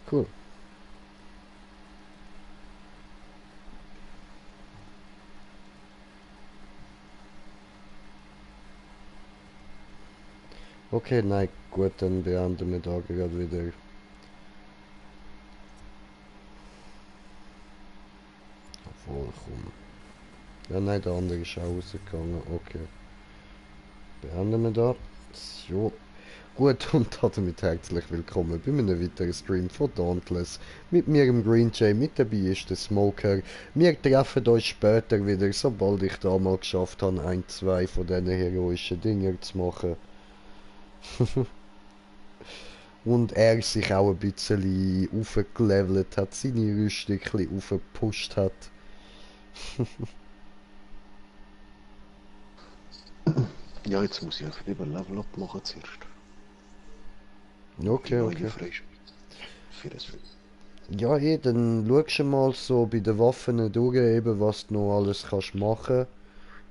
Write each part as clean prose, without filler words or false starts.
Cool. Okay, nein, gut, dann beenden wir da gerade wieder. Obwohl, komm. Ja, nein, der andere ist auch rausgegangen. Okay. Beenden wir da. So. Gut, und damit herzlich willkommen bei einem weiteren Stream von Dauntless. Mit mir im Green Jay, mit dabei ist der Smoker. Wir treffen uns später wieder, sobald ich da mal geschafft habe, ein, zwei von diesen heroischen Dingen zu machen. Und er sich auch ein bisschen aufgelevelt hat, seine Rüstung ein bisschen aufgepusht hat. Ja, jetzt muss ich einfach lieber Level Up machen zuerst. Die Okay, neue okay. freischalten. Für das Film. Ja, dann schaust du mal so bei den Waffen durch, eben, was du noch alles kannst machen,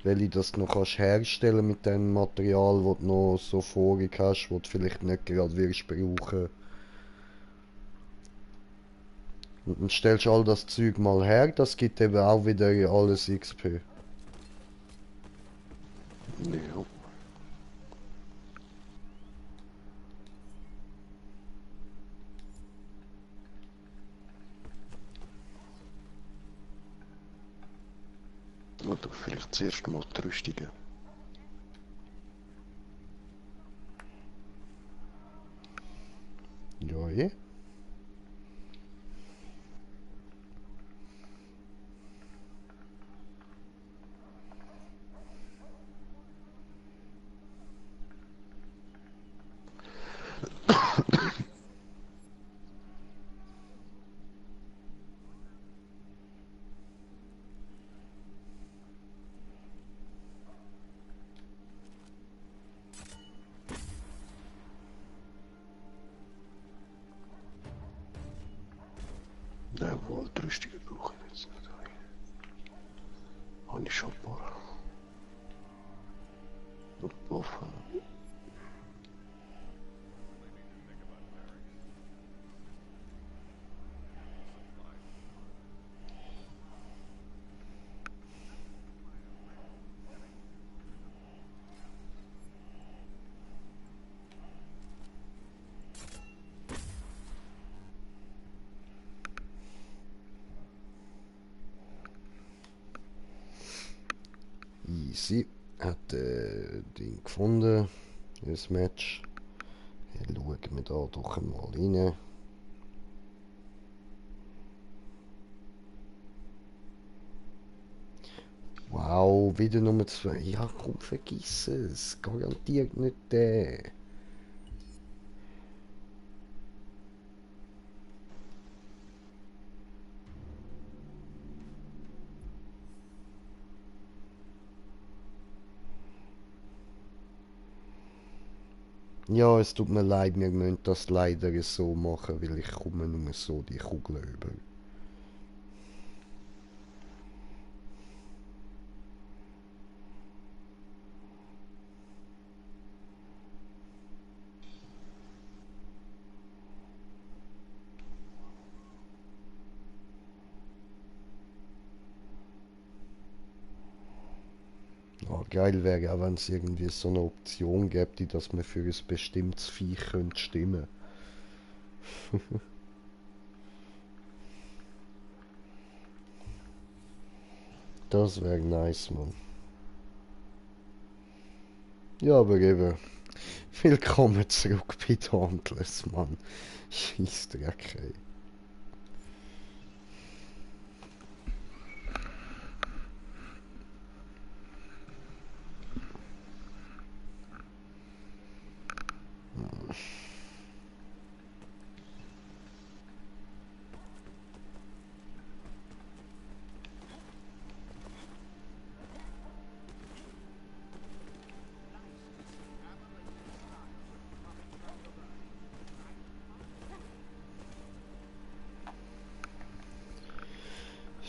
welche das du noch kannst herstellen mit dem Material, das du noch so vorig hast, das du vielleicht nicht gerade wirst brauchen. Und dann stellst du all das Zeug mal her, das gibt eben auch wieder alles XP. Ja. Oder vielleicht zuerst mal die Rüstungen. Ja, eh. Jawohl, die Rüstungen brauche ich jetzt nicht. Habe ich schon ein paar. Und die Waffen. Easy. Hat Ding gefunden. Das Match. Dann schauen wir da doch einmal rein. Wow, wieder Nummer 2. Ja, komm, vergiss es. Garantiert nicht der. Ja, es tut mir leid, wir müssen das leider so machen, weil ich komme nur so die Kugel über. Ja, geil wäre auch, wenn es irgendwie so eine Option gäbe, dass man für ein bestimmtes Viech könnte stimmen. Das wäre nice, Mann. Ja, aber eben. Willkommen zurück bei Dauntless, Mann. Scheissdreck, ey.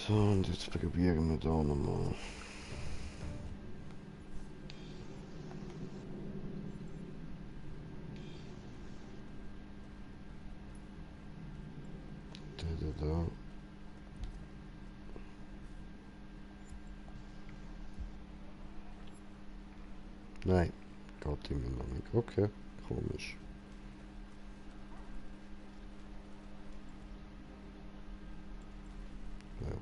So, und jetzt probieren wir da nochmal. wieder da. Nein, geht immer noch nicht. Okay, komisch. Ja.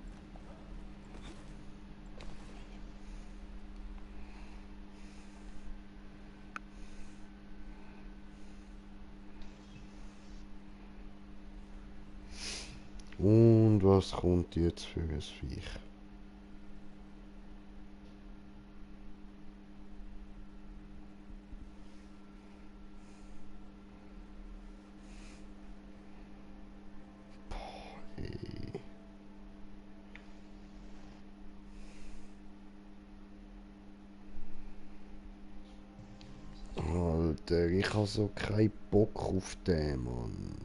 Und was kommt jetzt für ein Viech? Ey. Alter, ich habe so keinen Bock auf den, Mann.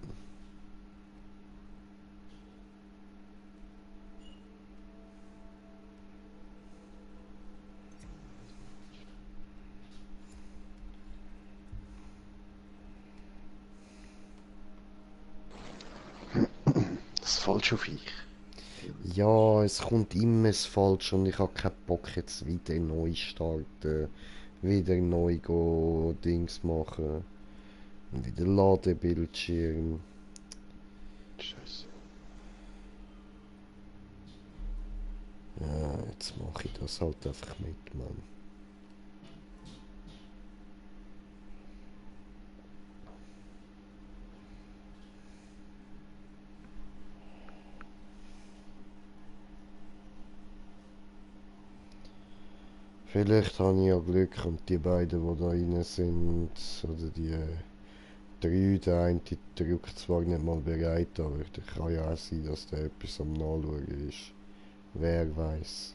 Das falsche Viech. Ja, es kommt immer das Falsche und ich habe keinen Bock jetzt wieder neu starten, wieder neu go Dings machen und wieder Ladebildschirm. Scheiße. Ja, jetzt mache ich das halt einfach mit, Mann. Vielleicht habe ich ja Glück und die beiden, die da rein sind, oder die drei, der eine drückt zwar nicht mal bereit, aber das kann ja auch sein, dass der etwas am Nachschauen ist. Wer weiß.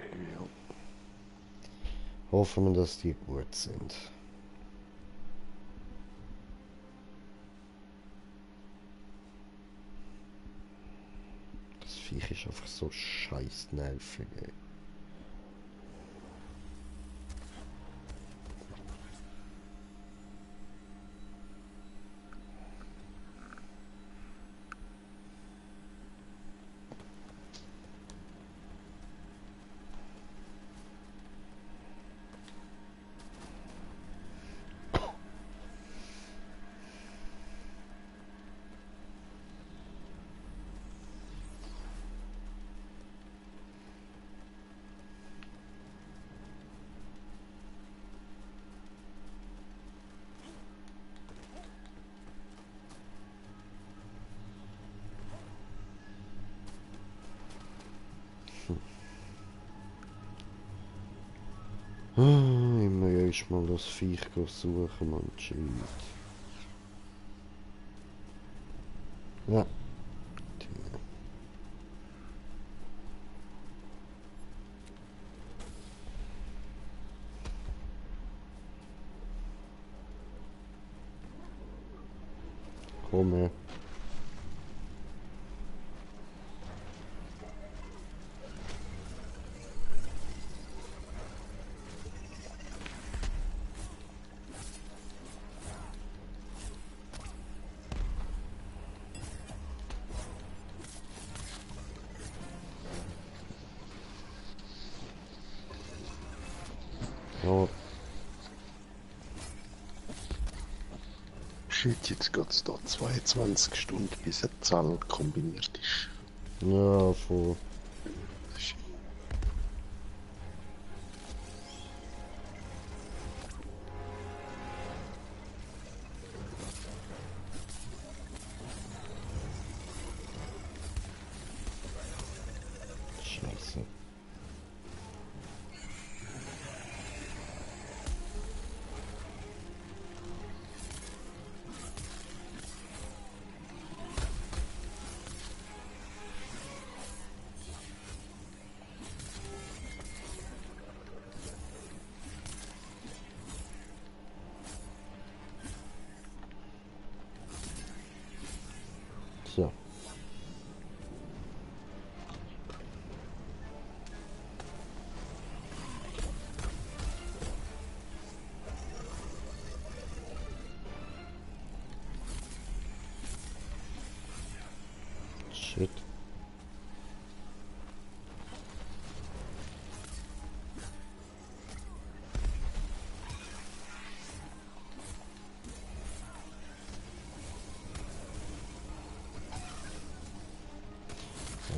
Ja. Hoffen wir, dass die gut sind. Das Viech ist einfach so scheiß nervig, ey. Immer erst mal das Viech suchen, man. Shit. Ja. Komm her. Ja, Shit, jetzt geht es da 22 Stunden, bis eine Zahl kombiniert ist. ja, voll. Shit. Scheiße. So. Shit.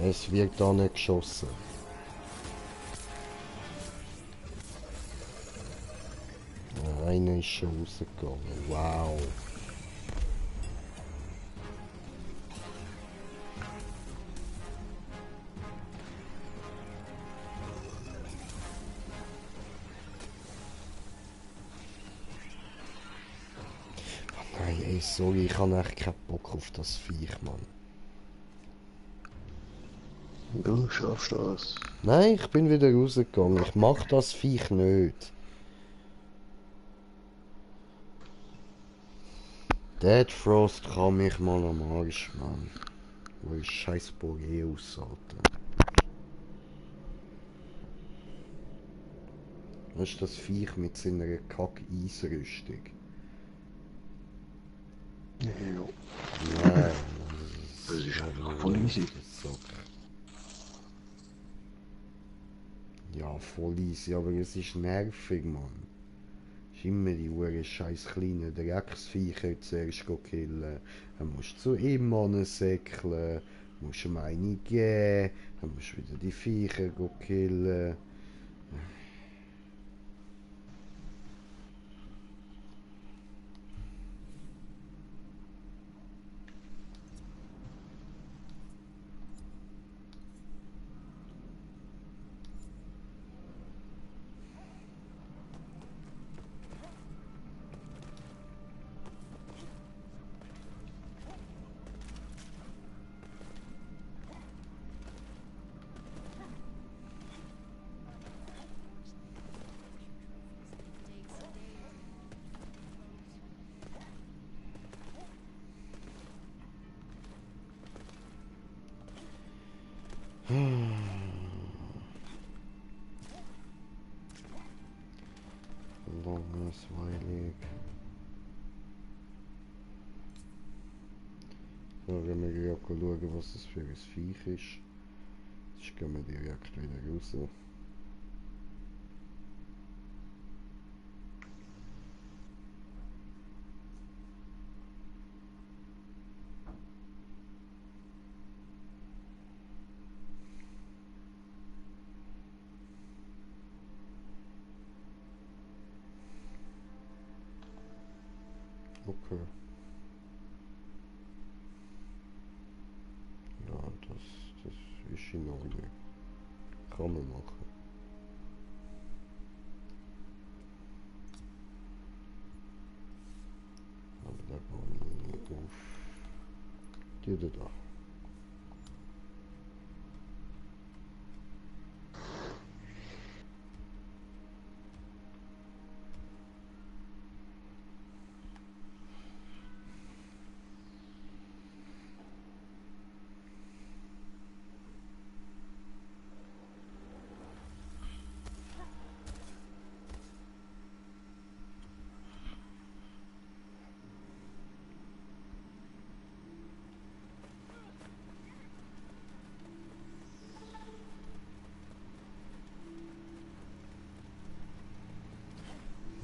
Es wird da nicht geschossen. Einer ist schon rausgegangen. Wow. Oh nein, ey, sorry, ich habe echt keinen Bock auf das Viech, Mann. Du schaffst das. Nein, ich bin wieder rausgegangen. Ich mach das Viech nicht. Dead Frost kann mich mal am Arsch, Mann. Wo ist scheiß Boreus, Alter. Was ist das Viech mit seiner Kack-Eisrüstung? Ja, Nein, das ist einfach voll easy. Ja, voll easy, aber es ist nervig, Mann. Es ist immer die hure scheiß kleinen Drecksviecher zuerst killen. Dann musst du zu ihm säckeln, musst ihm eine geben, dann musst du wieder die Viecher killen. Langweilig. So, wenn wir gerade schauen, was das für ein Viech ist. Jetzt gehen wir direkt wieder raus. Okay. Ja, das ist in Ordnung. Kann man machen. Aber da gehe ich auf die da.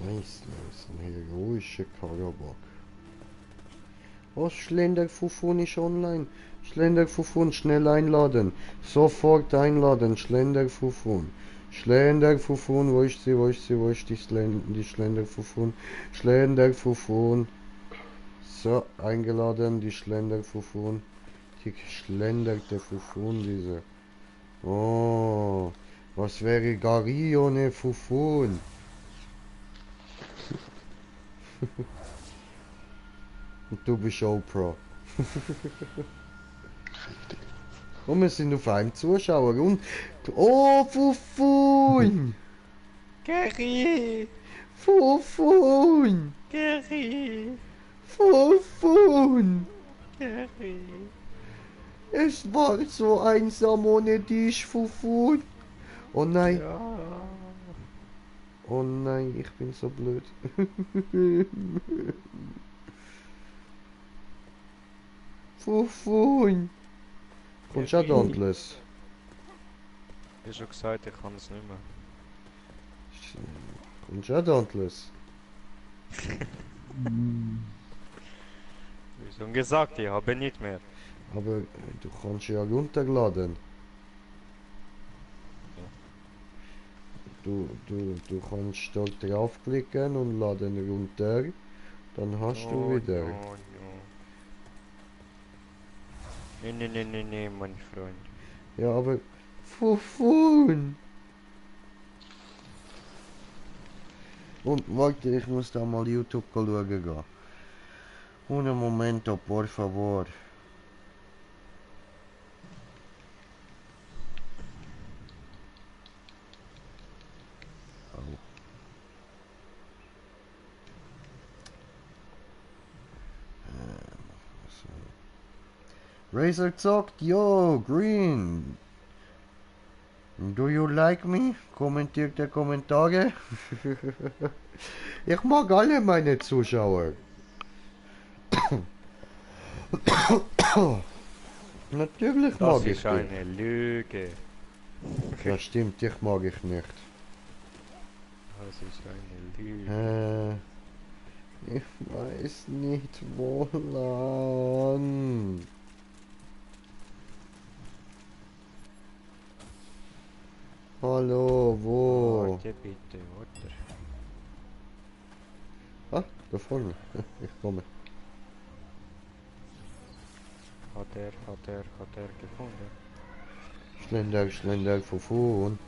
Nice, ein heroischer Karabak. Oh, Schlenderfufun ist online. Schlenderfufun, schnell einladen. Sofort einladen, Schlenderfufun. Schlenderfufun, wo ist sie, wo ist sie, wo ist die Schlenderfufun? Schlenderfufun. So, eingeladen, die Schlenderfufun. Die geschlenderte Fufun, diese. Oh, was wäre Gari ohne Fufun? Und du bist Oprah. Und wir sind auf einem Zuschauer und... Oh, Fufun! Gary! Fufun! Gary! Fufun! Gary! Es war so einsam ohne dich, Fufun. Oh nein. Ja. Oh nein, ich bin so blöd. Fufun! Kommst du auch Dauntless? Wie schon gesagt, ich kann es nicht mehr. Kommst du auch Dauntless? Wie schon gesagt, ich habe nicht mehr. Aber du kannst ja runterladen. Ja. Du kannst dort draufklicken und laden runter. Dann hast du No, wieder. no, no. Nee, nee, nee, nee, nee, mein Freund. Ja, aber Fufun! Und warte, ich muss da mal YouTube schauen gehen. Un momento, por favor. Oh. Razer zockt, yo, Green. Do you like me? Kommentiert der Kommentare. Ich mag alle meine Zuschauer. Natürlich Das mag ich ist dich. eine Lüge. Ja stimmt, dich mag ich nicht. Das ist eine Lüge. Ich weiß nicht wo lang. Hallo, wo? Warte bitte, warte. Ah, da vorne. Ich komme. Hat er gefunden? Schlender, Fufun.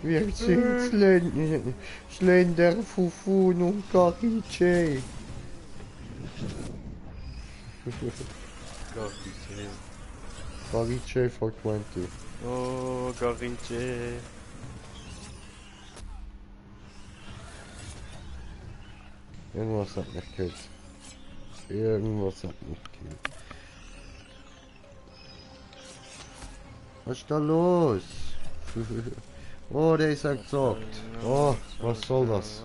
Wir sind Slender, Fufun und Karice. Garice. Karice for 20. Oh, Garice. Irgendwas hat mich gekillt. Irgendwas hat mich gekillt. Was ist da los? Oh, der ist gezockt. Oh, was soll das?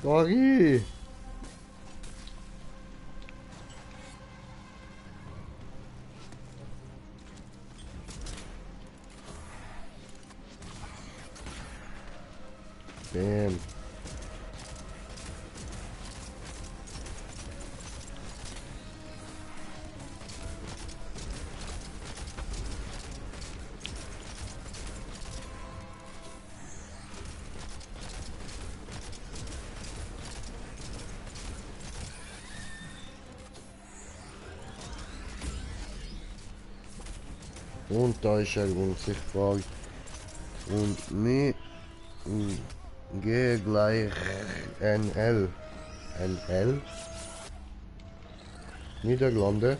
Gary! Bam. Und da ist er unsichtbar. Und mir gehe gleich NL. NL? Niederlande.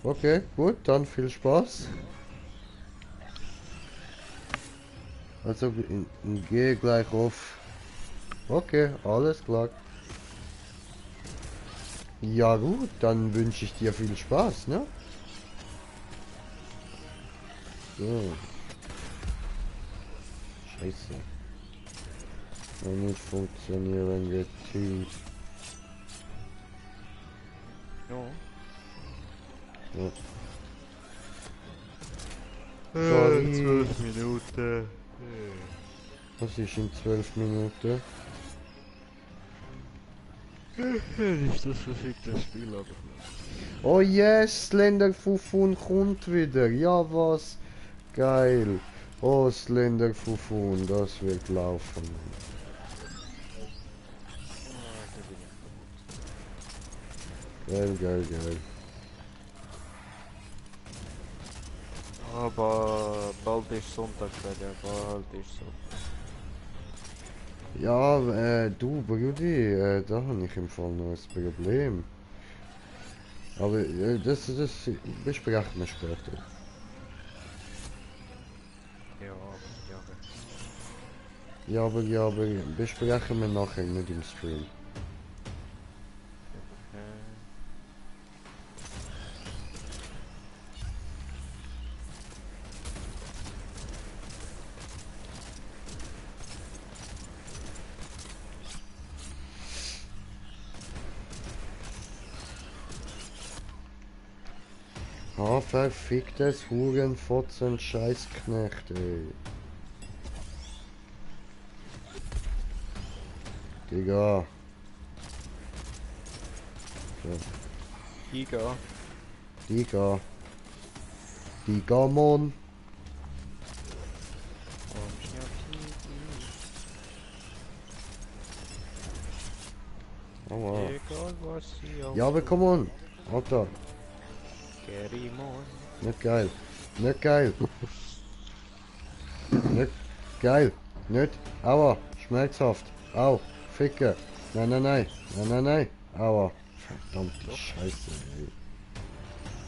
Okay, gut, dann viel Spaß. Also gehe gleich auf. Okay, alles klar. Ja gut, dann wünsche ich dir viel Spaß, ne? So. Scheiße. Noch nicht funktionieren geteilt. No. Ja. 12 Minuten. Was ist in 12 Minuten? Nicht das verfickte Spiel ab. Oh yes, Slender Fufun kommt wieder. Ja was? Geil. Oh Slender Fufun, das wird laufen. Geil, geil, geil. Aber bald ist Sonntag, ja, bald ist Sonntag. Ja, du Brudi, da habe ich im Fall noch ein Problem. Aber das besprechen wir später. Ja, aber besprechen wir nachher, nicht im Stream. Ah, verficktes Hurenfotzen, Scheißknecht, ey. Digga. So, Giga. Digga. Digga, Mann. Komm, Schnappsi. Aua. Egal was sie auch Ja, aber tun. komm on. Alter, Gerimon. nicht geil. Nicht geil. Nicht geil. Nicht. Aua. Schmerzhaft. Au. Ficke. Nein, nein, nein. Nein, nein, nein. Aua. Verdammte Doch. Scheiße, ey.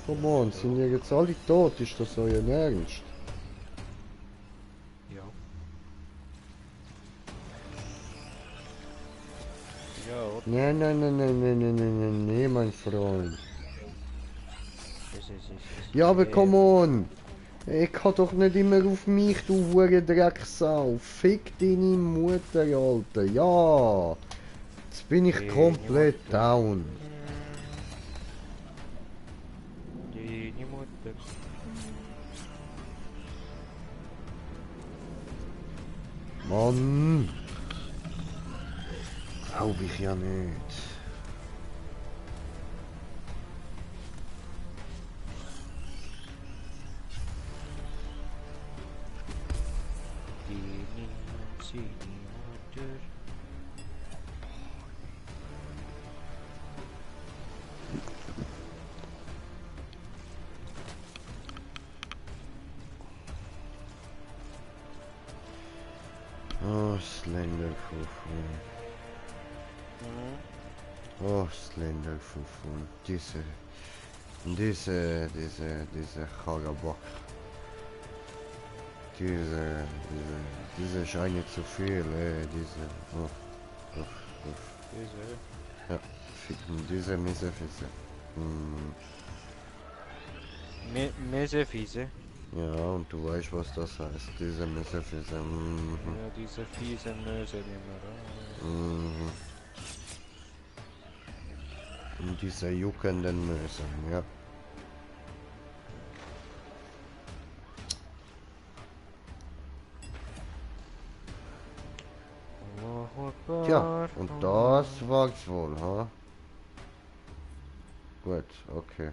Come on, sind ihr jetzt alle tot? Ist das euer Ernst? Ja. Ja, oder? Nein, nein, nein, nein, nein, nein, nein, nein, nein, mein Freund. Es Ja, aber come Leben. on. Ich kann doch nicht immer auf mich, du hure Drecksau. Fick deine Mutter, Alter. Ja. Jetzt bin ich komplett down. Die Mutter. Mann. Glaub ich ja nicht. Die Mutter. Oh, Slenderfufu. Oh, Slenderfufu. Diese Chagabock. Diese Scheine zu viel, diese. Oh, uff, uff. Diese. Ja, ficken, diese Missefisse. Hm. Mese fiese. Ja, und du weißt, was das heißt. Diese Missefisse. Mhm. Ja, diese fiese Möse immer. Mhm. Und diese juckenden Mösen, ja. Tja, und das war's wohl, ha? Gut, okay.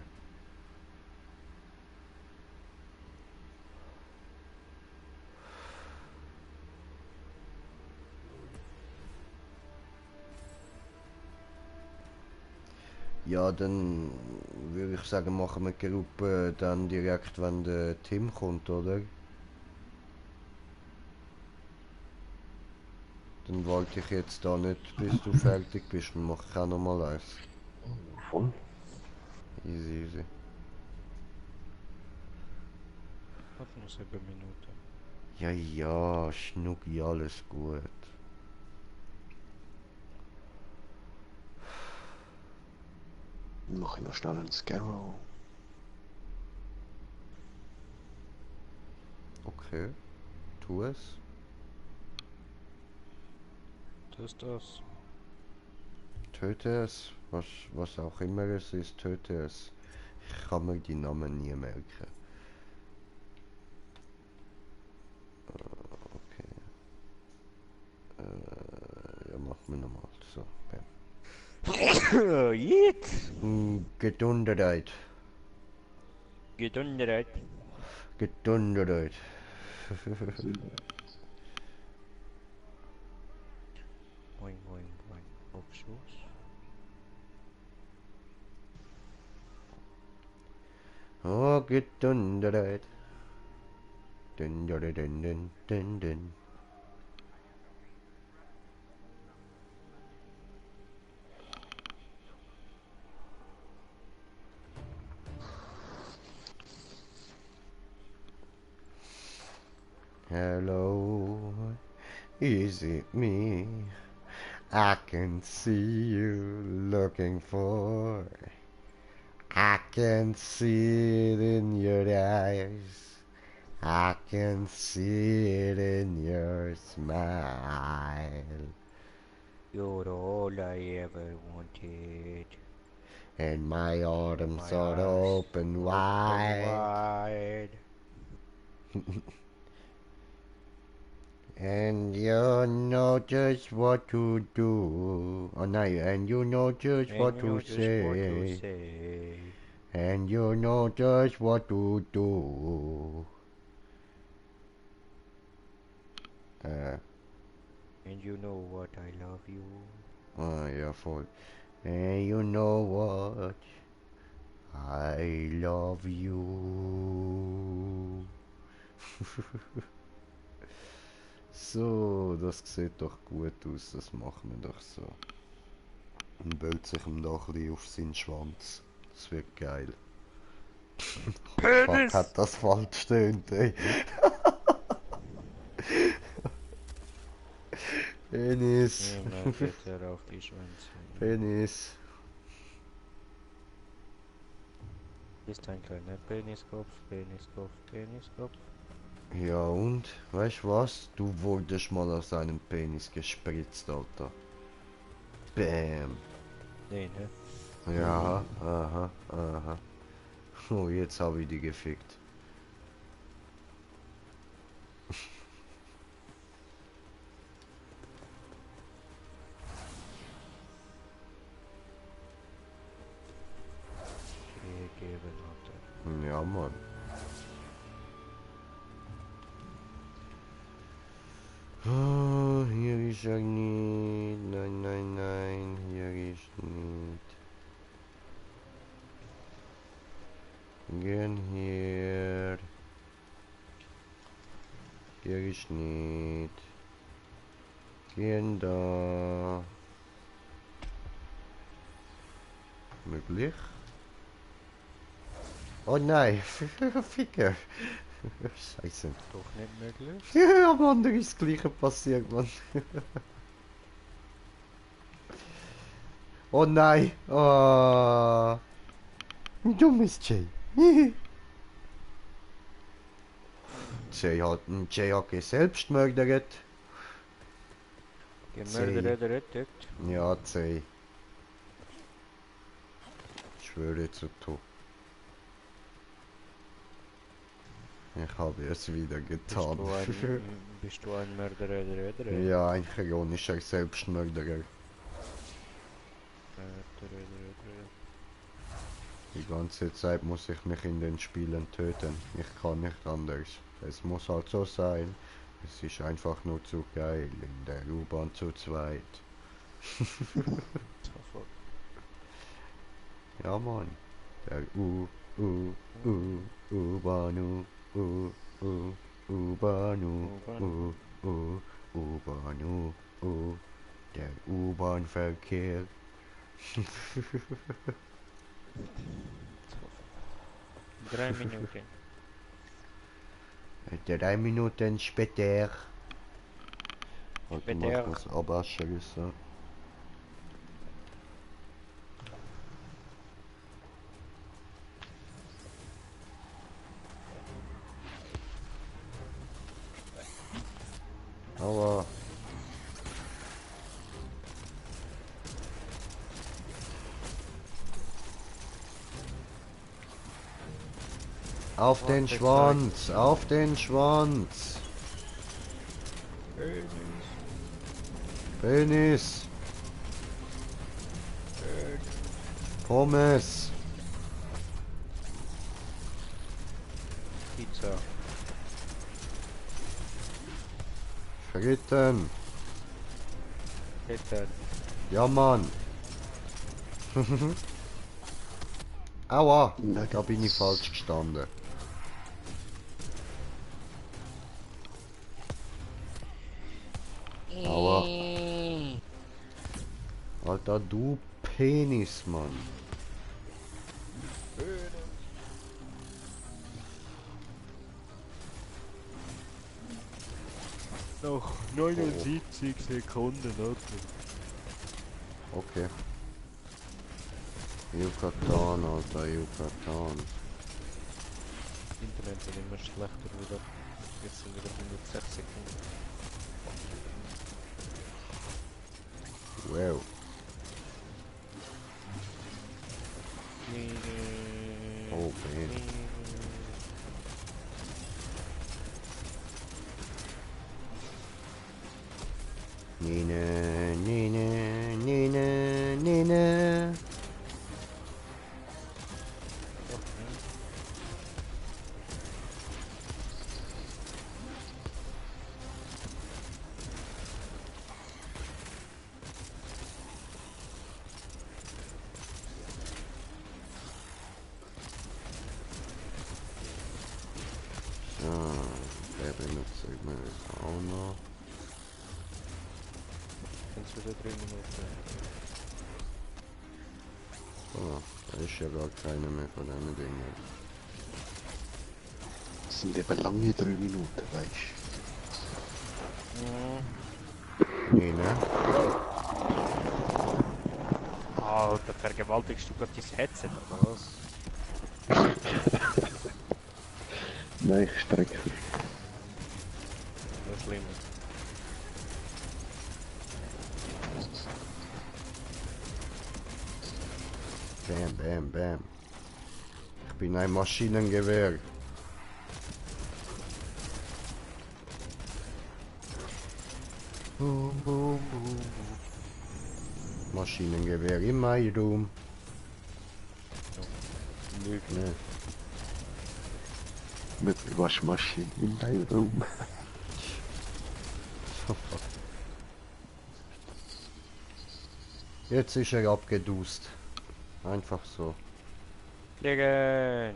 Ja, dann würde ich sagen, machen wir die Gruppe dann direkt, wenn der Tim kommt, oder? Dann wollte ich jetzt da nicht, bis du fertig bist, dann mache ich auch nochmal eins. Voll. Easy, easy. Hat noch 7 Minuten. Ja, ja, Schnucki, alles gut. Dann mache ich noch schnell einen Scarrow. Okay, tu es. Das. Töte es. Was auch immer es ist, töte es. Ich kann mir die Namen nie merken. Okay. Ja, machen wir nochmal. So, bam. Jetzt! Gedunderheit. Gedundert. Gedunderheit. Boing, boing, boing. Abschuss. Oh, Gedunderheit. Dun, dun, dun, dun, dun, dun. Hello, is it me? I can see you looking for. I can see it in your eyes. I can see it in your smile. You're all I ever wanted. And my arms My are arms open wide. wide. And you know just what to do. Oh no, and you know just And what you to know just what to say. say. And you know just what to do. And you know what I love you. Ja, voll. And you know what? I love you. So, das sieht doch gut aus, das machen wir doch so. Und böllt sich ihm da ein bisschen auf seinen Schwanz. Das wird geil. Fuck, hat das falsch stöhnt, ey. Penis. Immer geht er auf die Schwänze. Penis. Ist ein kleiner Peniskopf, Peniskopf, Peniskopf. Ja und? Weißt du was? Du wurdest mal aus einem Penis gespritzt, Alter. Bäm. Nee, ne? Ja, aha, aha. Oh, jetzt habe ich die gefickt. Gegeben hat er. Ja, Mann. Oh, hier ist er nicht. Nein, nein, nein, hier ist nicht. Gehen hier. Hier ist nicht. Gehen da. Möglich? Oh nein, Ficker. Scheiße. Doch nicht möglich. Ja, Mann, da ist das gleiche passiert, Mann. Oh nein. Oh. Dummes Jay. Jay hat Selbstmörder. Gemördert rettet. Ja, Jay. Ich schwöre zu tun. Ich habe es wieder getan. Bist du ein Mörderer? Ja, ein chronischer Selbstmörderer. Die ganze Zeit muss ich mich in den Spielen töten. Ich kann nicht anders. Es muss halt so sein. Es ist einfach nur zu geil. In der U-Bahn zu zweit. Ja, Mann. Der U-Bahn, U-Bahn, U-Bahn, der U-Bahn-Verkehr. 3 Minuten. 3 Minuten später. Warte mal, Später. ich muss abwaschen. So. Aua. Auf den Schwanz, auf den Schwanz. Penis. Pommes. Pizza. Fritten. Peter. Ja, Mann. Aua, Na, da bin ich falsch gestanden. Aua. Alter, du Penis, Mann. Noch 79 Sekunden, oder? Okay. Yucatan, Alter, Yucatan. Das Internet wird immer schlechter wieder. Jetzt sind wieder 106 Sekunden. Wow. Oh, man. Nina, Nina, Nina, Nina. So, der benutze ich mir jetzt auch noch. Kannst du wieder 3 Minuten. So, da ist ja gar keiner mehr von diesen Dingen. Das sind eben lange 3 Minuten, weißt Nina. Alter, vergewaltigst du gerade dein Headset, oder was? du? Nein, ich strecke mich. Das ist schlimm. Bam, bam, bam. Ich bin ein Maschinengewehr. Boom, boom, boom. Maschinengewehr in my room. Lüge. Ne. Mit der Waschmaschine in deinem Raum. Jetzt ist er abgedust. Einfach so. Fliegen!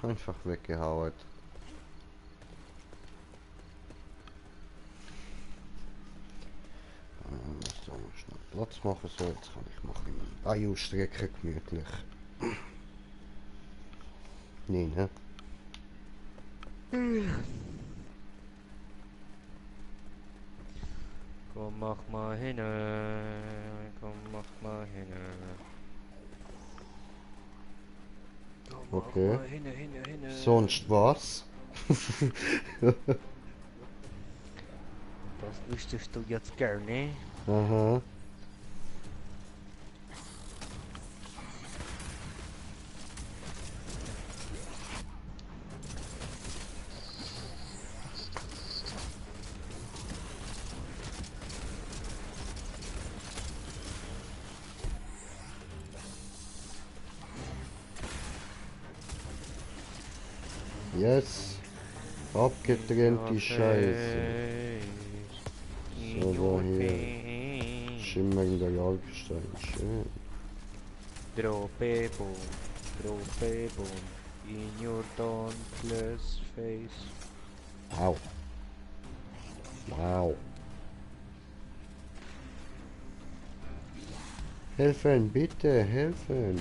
Einfach weggehauen. So, schnell Platz machen. So, jetzt kann ich mal ein Bein ausstrecken, gemütlich. Nee, ne? Komm, mach mal hin. Komm, mach mal hin. Komm, Okay. mach mal hin. Sonst was? Das wüsstest du jetzt gerne. Aha. Yes. Abgetrennt die Scheiße. So, da hier. Schimmernder Jagdstein. Schön. Droppe boom in your dauntless face. Wow. Wow. Helfen, bitte, helfen.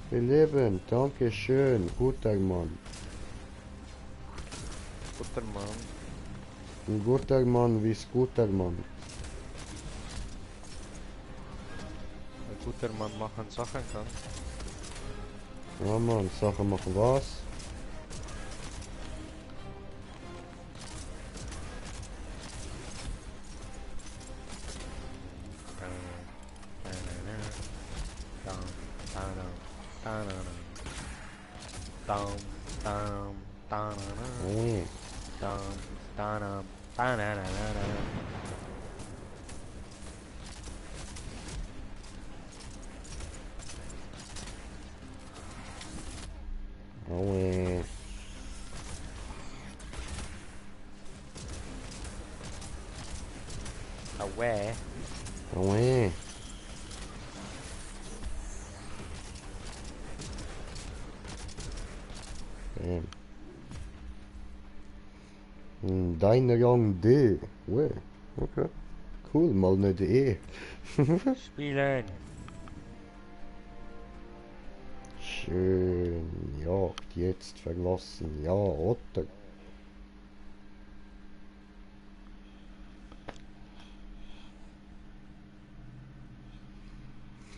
Wir leben, danke schön, guter Mann. Guter Mann. Ein guter Mann wie guter Mann. Ein guter Mann machen Sachen kann. Ja Mann, Sachen machen was? Oh, oh, Away. oh, Bam. Deiner Young D. Ue, okay. Cool, mal nicht E. Spielen. Schön, Jagd jetzt verlassen. Ja, Otter.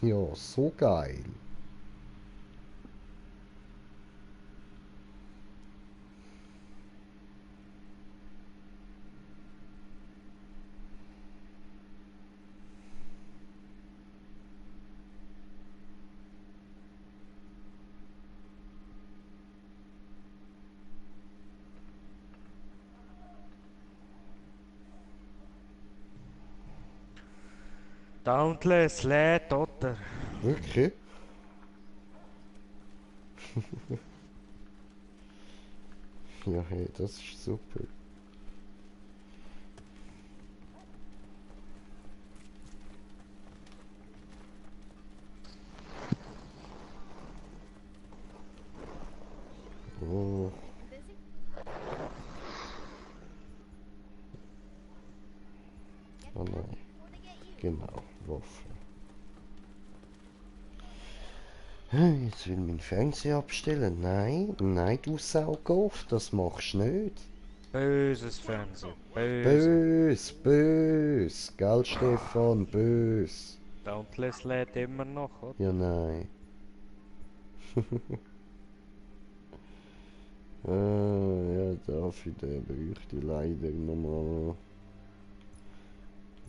Ja, so geil. Dauntless, lädt, oder? Wirklich? Ja, hey, das ist super. Oh, oh nein. Genau, Waffe. Jetzt will mein Fernseher abstellen. Nein, nein, du Saugauf, das machst du nicht. Böses Fernsehen, böse. Bös, bös. Gell, Stefan, bös. Dauntless lädt immer noch, oder? Ja, nein. Ja, dafür bräuchte ich leider nochmal.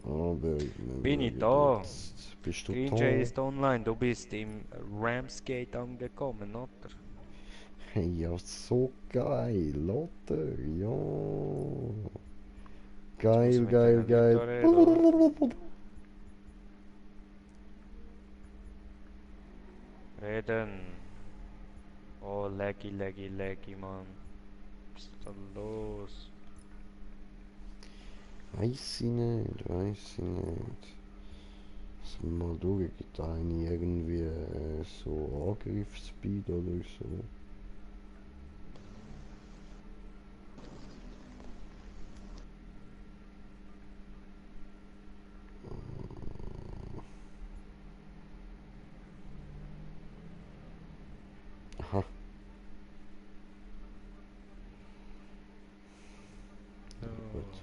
Aber wir Bin ich schauen da? jetzt. Bist du Green Jay da? ist online, du bist im Ramsgate angekommen, oder? Hey, ja, so geil, oder? Ja. Jetzt muss ich Geil, mit geil, diesen Leuten geil. da reden, oder? Reden. Oh, laggy, laggy, laggy, Mann. Was ist da los? Weiß ich nicht, weiß ich nicht. Lass mal schauen, gibt da eine irgendwie so Angriffsspeed oder so? Aha, So. gut.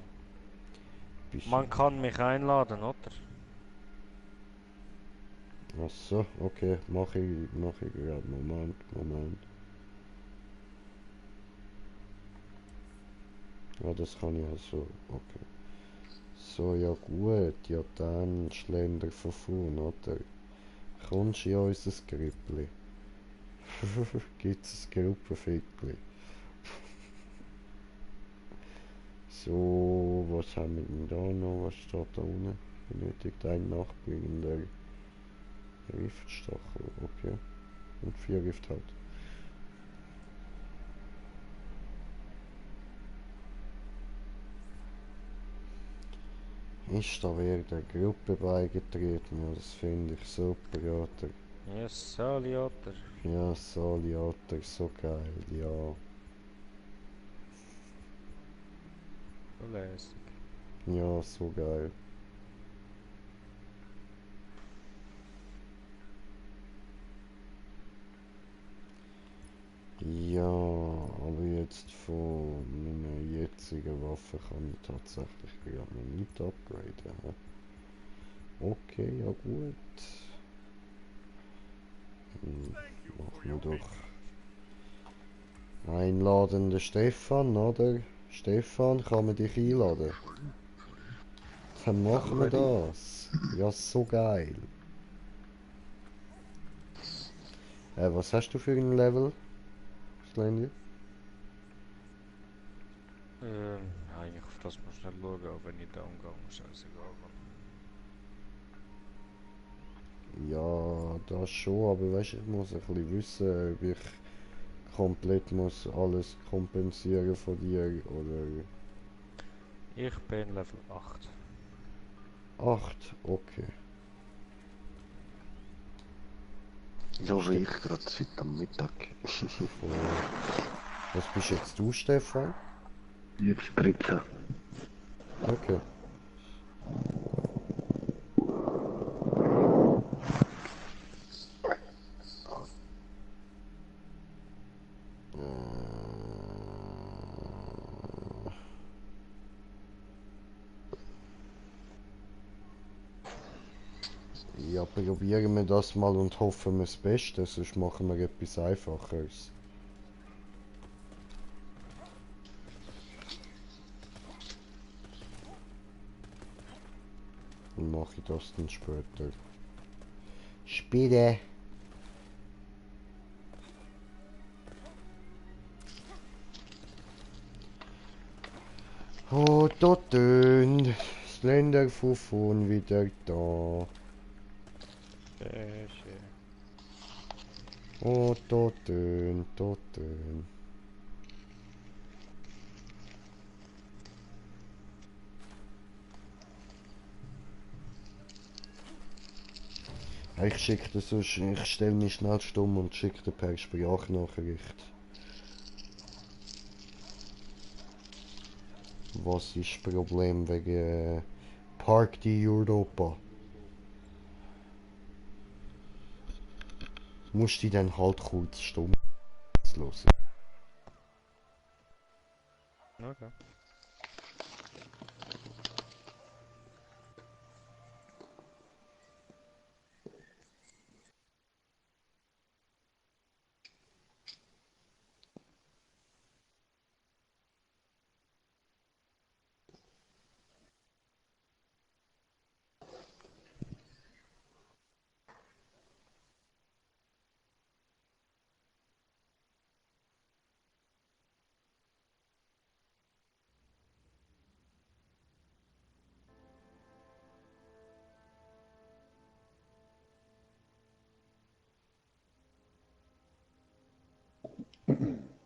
Man Bisschen. kann mich einladen, oder? Ach so, okay, mach ich gerade. Moment, Moment. Ja, das kann ich also, okay. So, ja gut, ja dann Schländer von vorn, oder? Kommst du in unser Grüppli? Gibt's ein Gruppenfickli? So, was haben wir denn da noch? Was steht da unten? Benötigt ein nachbringender Riftstachel, okay. Und 4 Rift halt. Ist da wieder der Gruppe beigetreten? Ja, das finde ich super, ja. Ja, Sali, oder? Ja, Saliater, so geil, ja. So lässig. Ja, so geil. Ja, aber jetzt von meiner jetzigen Waffe kann ich tatsächlich gerade noch nicht upgraden. Hä? Okay, ja gut. Machen wir doch einladende Stefan, oder? Stefan, kann man dich einladen? Dann machen wir Already. das. Ja, so geil. Was hast du für ein Level, Slendy? Eigentlich auf das muss ich schnell schauen, auch wenn ich da umgehe, scheißegal, Mann. Ja, das schon, aber weißt, ich muss ein bisschen wissen, ob ich komplett muss alles kompensieren von dir oder Ich bin Level 8. 8, okay. Ja, wie ich gerade seit am Mittag. Voll. Was bist jetzt du, Stefan? Jetzt 13. Okay. Ja, probieren wir das mal und hoffen wir das Beste, sonst machen wir etwas Einfacheres. Dann mache ich das dann später. Später. Oh, da tönt. Slender Fufun wieder da. Sehr schön. Oh, Toten, Toten. Ich schicke das sonst, ich stelle mich schnell stumm und schicke dir per Sprachnachricht. Was ist das Problem wegen Party Europa? Musst du dann halt kurz stumm hören. Okay.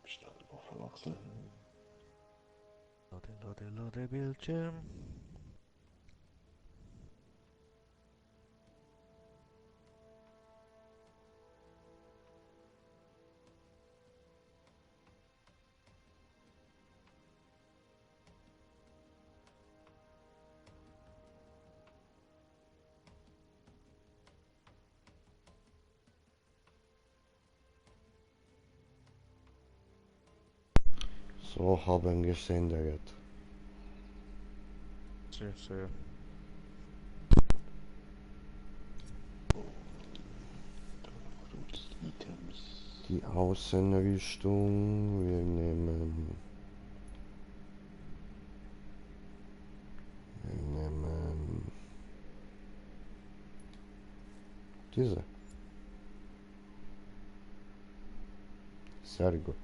Start aufwachsen. Lade Bildschirm. So haben gesendet. Sehr, sehr. Kurz Items. Die Außenrüstung, wir nehmen diese. Sehr gut.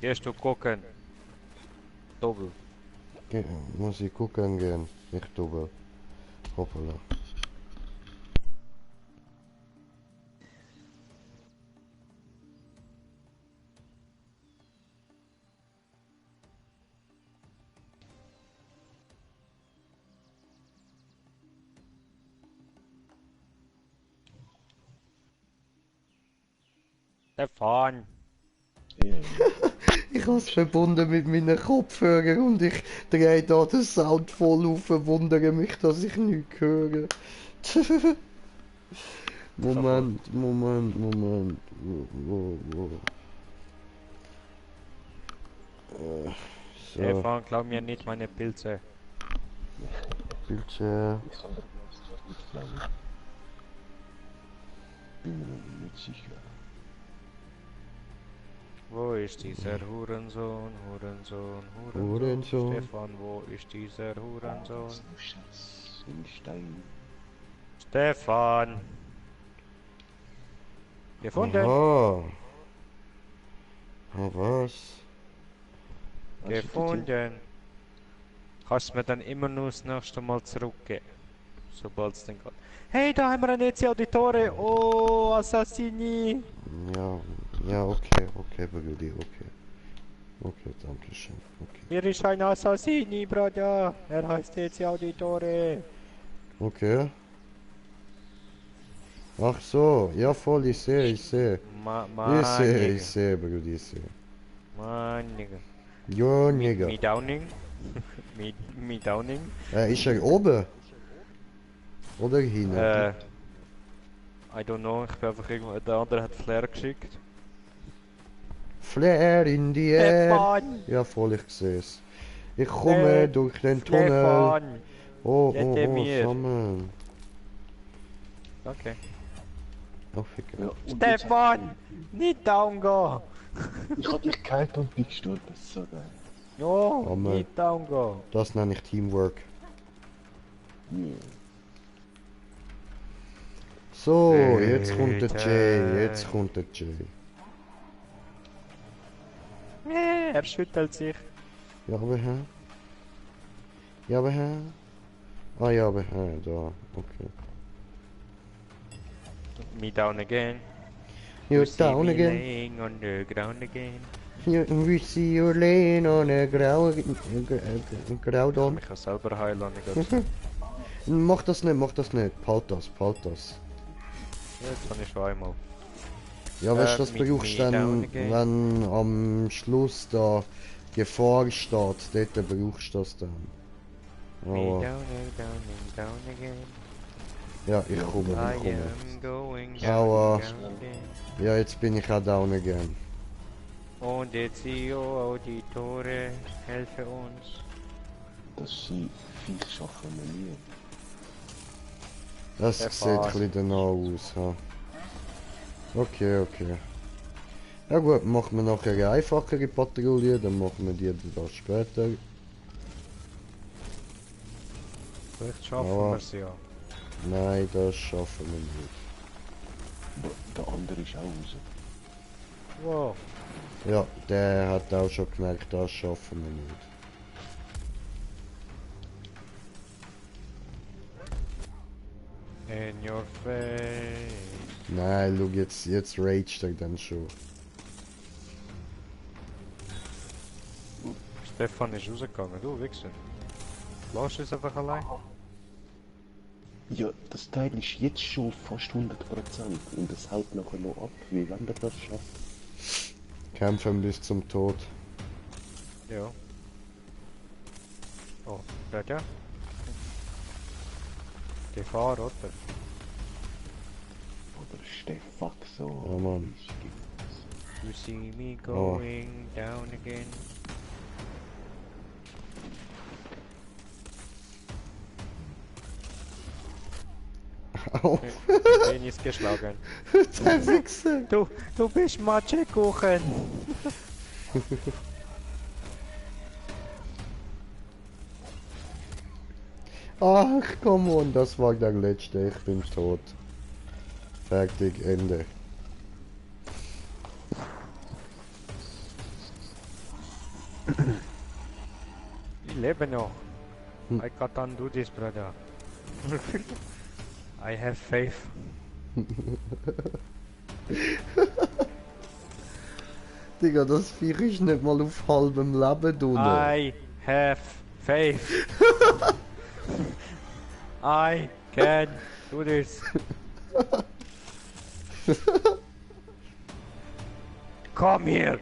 Gehst du gucken? Doppel. Muss ich gucken gehen? Nicht doppel. Hoppala. Stefan. Ich habe es verbunden mit meinen Kopfhörern und ich drehe da den Sound voll auf und wundere mich, dass ich nichts höre. Moment. Wo. So, Stefan, glaub mir nicht meine Pilze. Bildschirm. Ich soll das nicht sagen. Bin mir nicht sicher. Wo ist dieser Hurensohn? Hurensohn. Stefan, wo ist dieser Hurensohn? Das ist ein Schatz im Stein. Stefan! Gefunden! Aha. Ah, was? Gefunden! Kannst mir dann immer nur das nächste Mal zurückgeben. Sobald es dann geht. Hey, da haben wir ein Ezio Auditore! Oh, Assassini! Ja, okay, Brudi, okay. Okay, danke schön. Okay. Hier ist ein Assassini, Bruder! Er heißt Ezio Auditore! Okay. Ach so, ja voll, ich sehe. Ich sehe, Brudi, ich sehe. Mann, Nigga. Jo, Nigga. Me Downing? Me Downing. Ist er oben? Oder hinten? I don't know, ich bin einfach irgendwo... Der andere hat Flair geschickt. Flare in die Air. Stefan! Ja, voll, ich sehe es. Ich komme durch den Tunnel. Stefan! Oh, Rette mir. Samen. Okay. Oh, ficken. Ja, und Stefan! Nicht down gehen! ich hab dich gehalten und bin gestorben, das ist so geil. Ja, Hammer. nicht down gehen! Das nenne ich Teamwork. Yeah. So, jetzt kommt der Jay. Jetzt kommt der Jay. Er schüttelt sich. Ja, aber hä? Ja, aber hä? Ah, ja, aber hä? Da. Okay. Me down again. You're You see down me again. laying on the ground again. We see you laying on a ground on. Ich kann selber heilen, ich gehe. Mach das nicht, mach das nicht. Halt das, halt das. Ja, jetzt habe ich schon einmal. Ja, weißt du, das mit brauchst me du down dann, again. wenn am Schluss da Gefahr steht, dort brauchst du das dann. Me Aber, down and down and down again. ja, ich komme, I ich komme. am going down, Aua. down again. Ja, jetzt bin ich auch down again. Und jetzt die Tore helfen uns. Das sind viel schaffen wir nie. Das Der sieht ein Fahrt. bisschen danach aus. Ha. Okay, okay. Ja gut, machen wir nachher eine einfachere Patrouille, dann machen wir die da später. Vielleicht schaffen Aber- wir es ja. Nein, das schaffen wir nicht. Der andere ist auch raus. Wow. Ja, der hat auch schon gemerkt, das schaffen wir nicht. In your face. Nein, schau, jetzt raged er dann schon. Stefan ist rausgegangen, du Wichser. Lass es einfach allein. Ja, das Teil ist jetzt schon fast 100% und es hält nachher noch ab, wie wenn der das schafft. Kämpfen bis zum Tod. Ja. Oh, ja. Gefahr, oder? Oder Stefan so. Ja, Mann. You see me going down again. Au, Penis geschlagen. der Wichser! Du bist Matschekuchen. Ach, komm on, das war der letzte, ich bin tot. Fertig, Ende. Ich lebe noch. I can't undo this, brother. I have faith. Digga, das Viech ist nicht mal auf halbem Leben, du. I have faith. I can do this. Komm hier!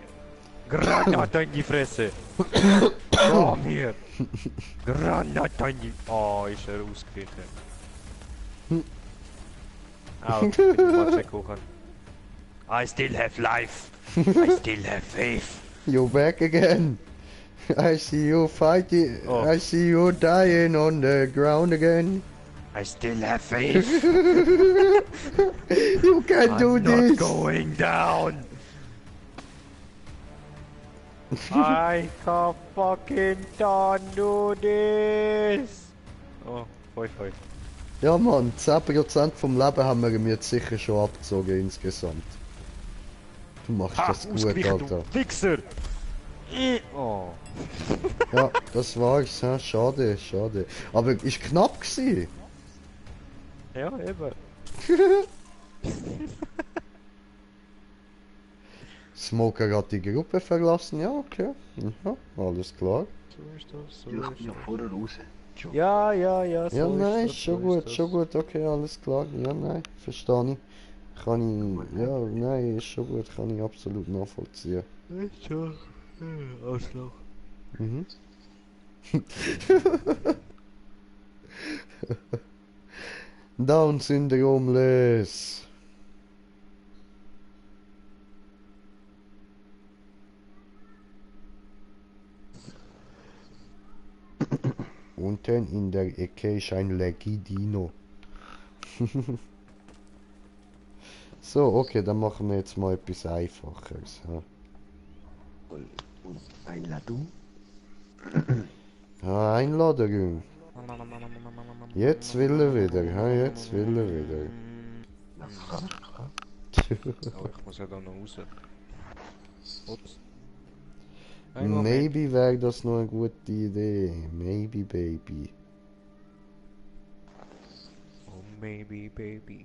Granate in die Fresse! Komm hier! Granate in die... Oh, ist er ausgewichen. Au, ich bin Matschekuchen. I still have life. I still have faith. You're back again. I see you fighting. Oh. I see you dying on the ground again. I still have faith. You can do I'm not this. going down. I can fucking don't do this. Oh, voll. Ja, Mann, 10% vom Leben haben wir ihm jetzt sicher schon abgezogen insgesamt. Du machst Ha, das gut, ausgewichen, Alter. du Wichser. Oh. Ja, das war's, hä? Schade, schade. Aber ist knapp gewesen. Ja, eben. Smoker hat die Gruppe verlassen, ja, okay. Ja, alles klar. So ist das, so Ich ist bin ja das. vorher raus. Schon. Ja, so Ja, ist nein, das, schon so gut, ist das. schon gut, okay, alles klar. Ja, nein, verstehe ich. Kann ich, ja, nein, ist schon gut, kann ich absolut nachvollziehen. Ist schon. Arschloch. Mhm. Down-Syndrom les. Unten in der Ecke ist ein Legidino. So, okay, dann machen wir jetzt mal etwas Einfacheres. Ja, Und Einladung? ja Einladung. Jetzt will er wieder, ja, jetzt will er wieder. Na, frag. Oh, ich muss ja da noch raus. Ups. Ein Moment. Maybe wäre das noch eine gute Idee. Maybe, baby. Oh, maybe, baby.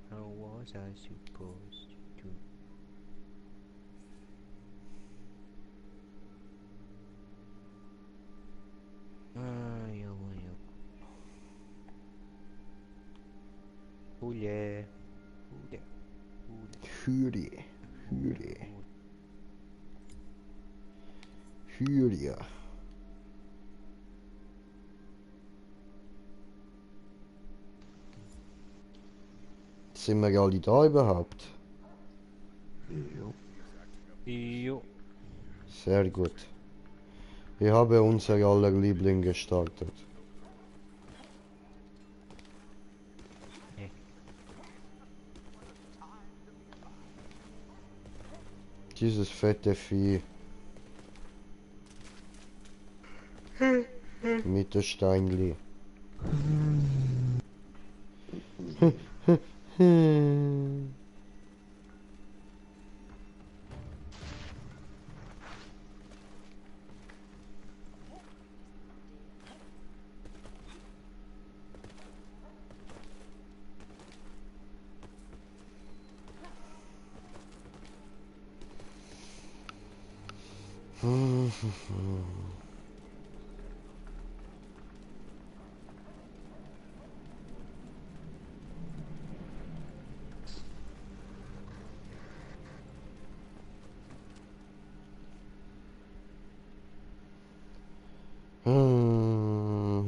How was I supposed to? Ah, ja, ja. Oh yeah. Oh yeah. Hyrie. Hyrie. Hyrie. Sind wir alle da überhaupt? Jo. Jo. Sehr gut. Ich habe unser aller Liebling gestartet. Dieses fette Vieh. Mit der Steinli.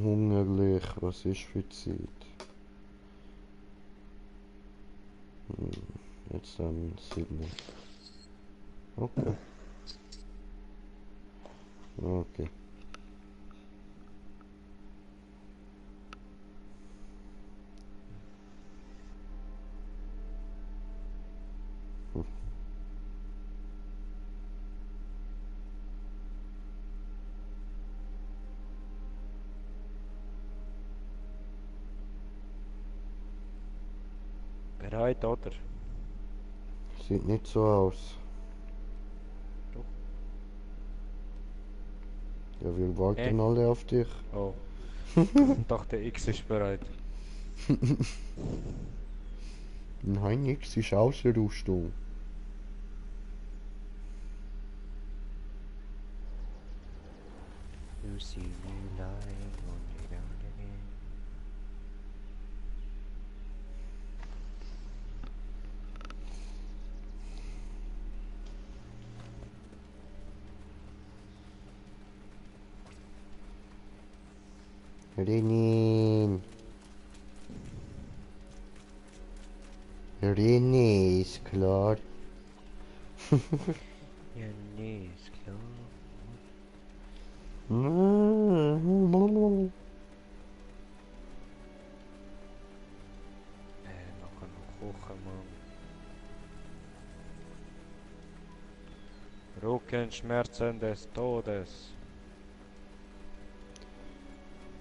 Hungerlich, was ist für Zeit? Jetzt dann Sydney. Okay. Okay. Bereit, oder? Sieht nicht so aus. Doch. Ja, wir warten alle auf dich. Oh. Ich dachte, X ist bereit. Nein, nix ist Ausrüstung. You see me lying on the ground again. Renin. René ist klar. Ja, nee, ist klar. Nachher noch kochen, Mann. Rückenschmerzen des Todes.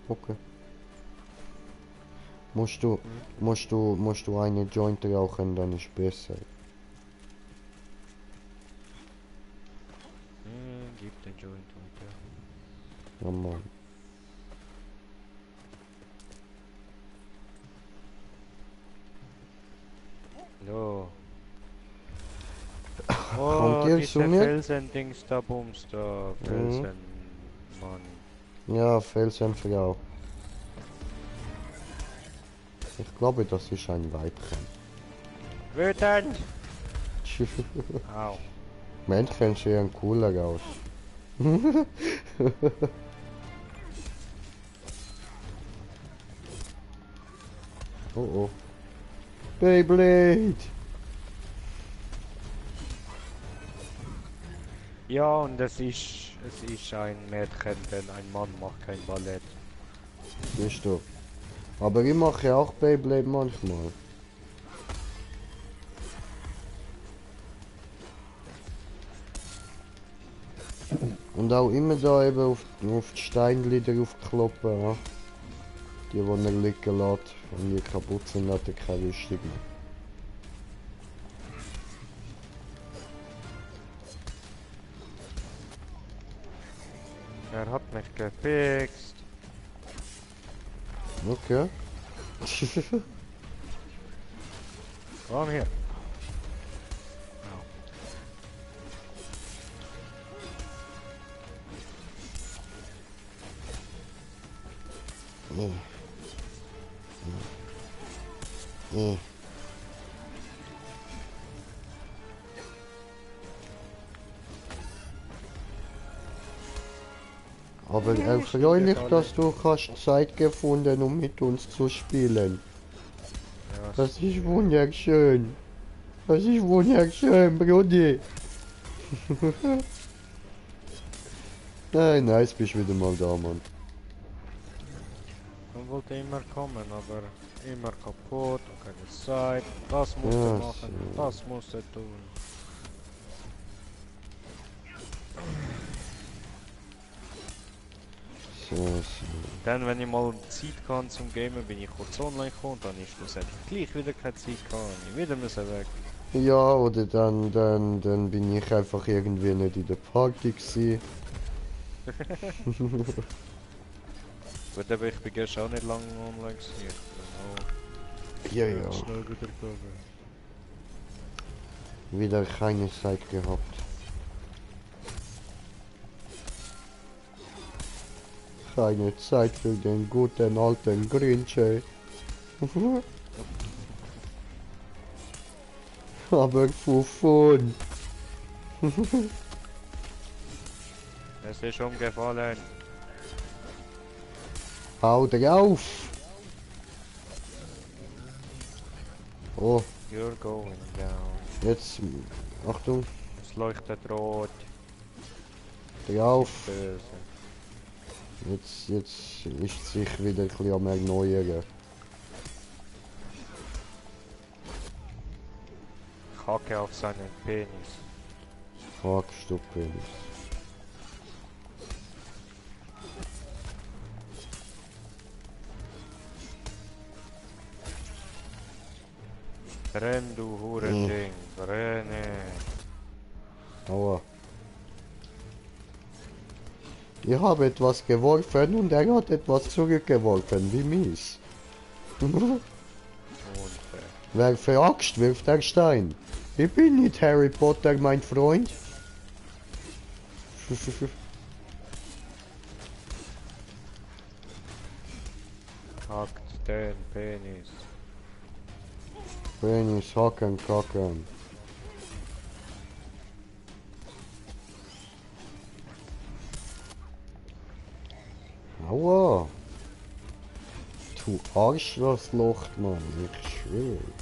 Okay. Musst du eine Joint rauchen, dann ist besser. Gib den Joint weiter. Ja, Mann. So. Kommt ihr zu diese mir? Felsen-Dings da, Bums da. Felsen, Mann. Ja, Felsenfrau. Ich glaube, das ist ein Weibchen. Wütend! Au. Männchen sehen cooler aus. Oh oh. Beyblade! Ja, und es ist ein Mädchen, denn ein Mann macht kein Ballett. Siehst du. Aber ich mache auch Beyblade manchmal. Und auch immer da eben auf die Steinchen drauf kloppen, ja. Die er liegen lässt, und die kaputt sind, hat er keine Rüstung mehr. Er hat mich gefixt. Okay. Komm hier. Aber Ja, erfreulich, stimmt, dass du hast Zeit gefunden, um mit uns zu spielen. Ja, Das ist wunderschön. Das ist wunderschön, Brudi. Nein, nice, bist wieder mal da, Mann. man wollte immer kommen, aber immer kaputt und keine Zeit. Das musste Ja, machen, so. das musste tun. So, so. Dann, wenn ich mal Zeit kann zum Gamen, bin ich kurz online gekommen, dann ist schlussendlich gleich wieder keine Zeit gehabt, ich wieder müssen weg. Ja, oder dann bin ich einfach irgendwie nicht in der Party gewesen. Gut, aber ich bin gestern auch nicht lange online gewesen. Ich bin Ja, auch ja. schnell wieder gegangen. Wieder keine Zeit gehabt. Keine Zeit für den guten alten Grinch, ey. Aber Fufun. Es ist umgefallen. Hau drauf! Oh, You're going down. jetzt. Achtung, Es leuchtet rot. drauf. Böse. Jetzt ist sich wieder ein bisschen am Erneuern. Kacke auf seinen Penis. Hackstückchen. Renn, du Hurending. Renne. Aua. Ich habe etwas geworfen und er hat etwas zurückgeworfen. Wie mies. Unfair. Wer für Axt wirft der Stein? Ich bin nicht Harry Potter, mein Freund. Hackt den Penis. Penis, hacken, kacken. Aua. Du Arschloch, Mann. Ich schwöre.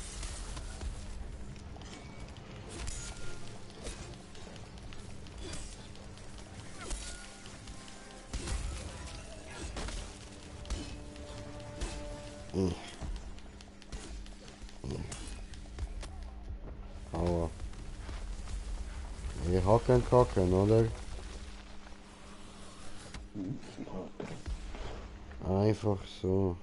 Aua. Wir hacken, kacken, oder? Einfach so.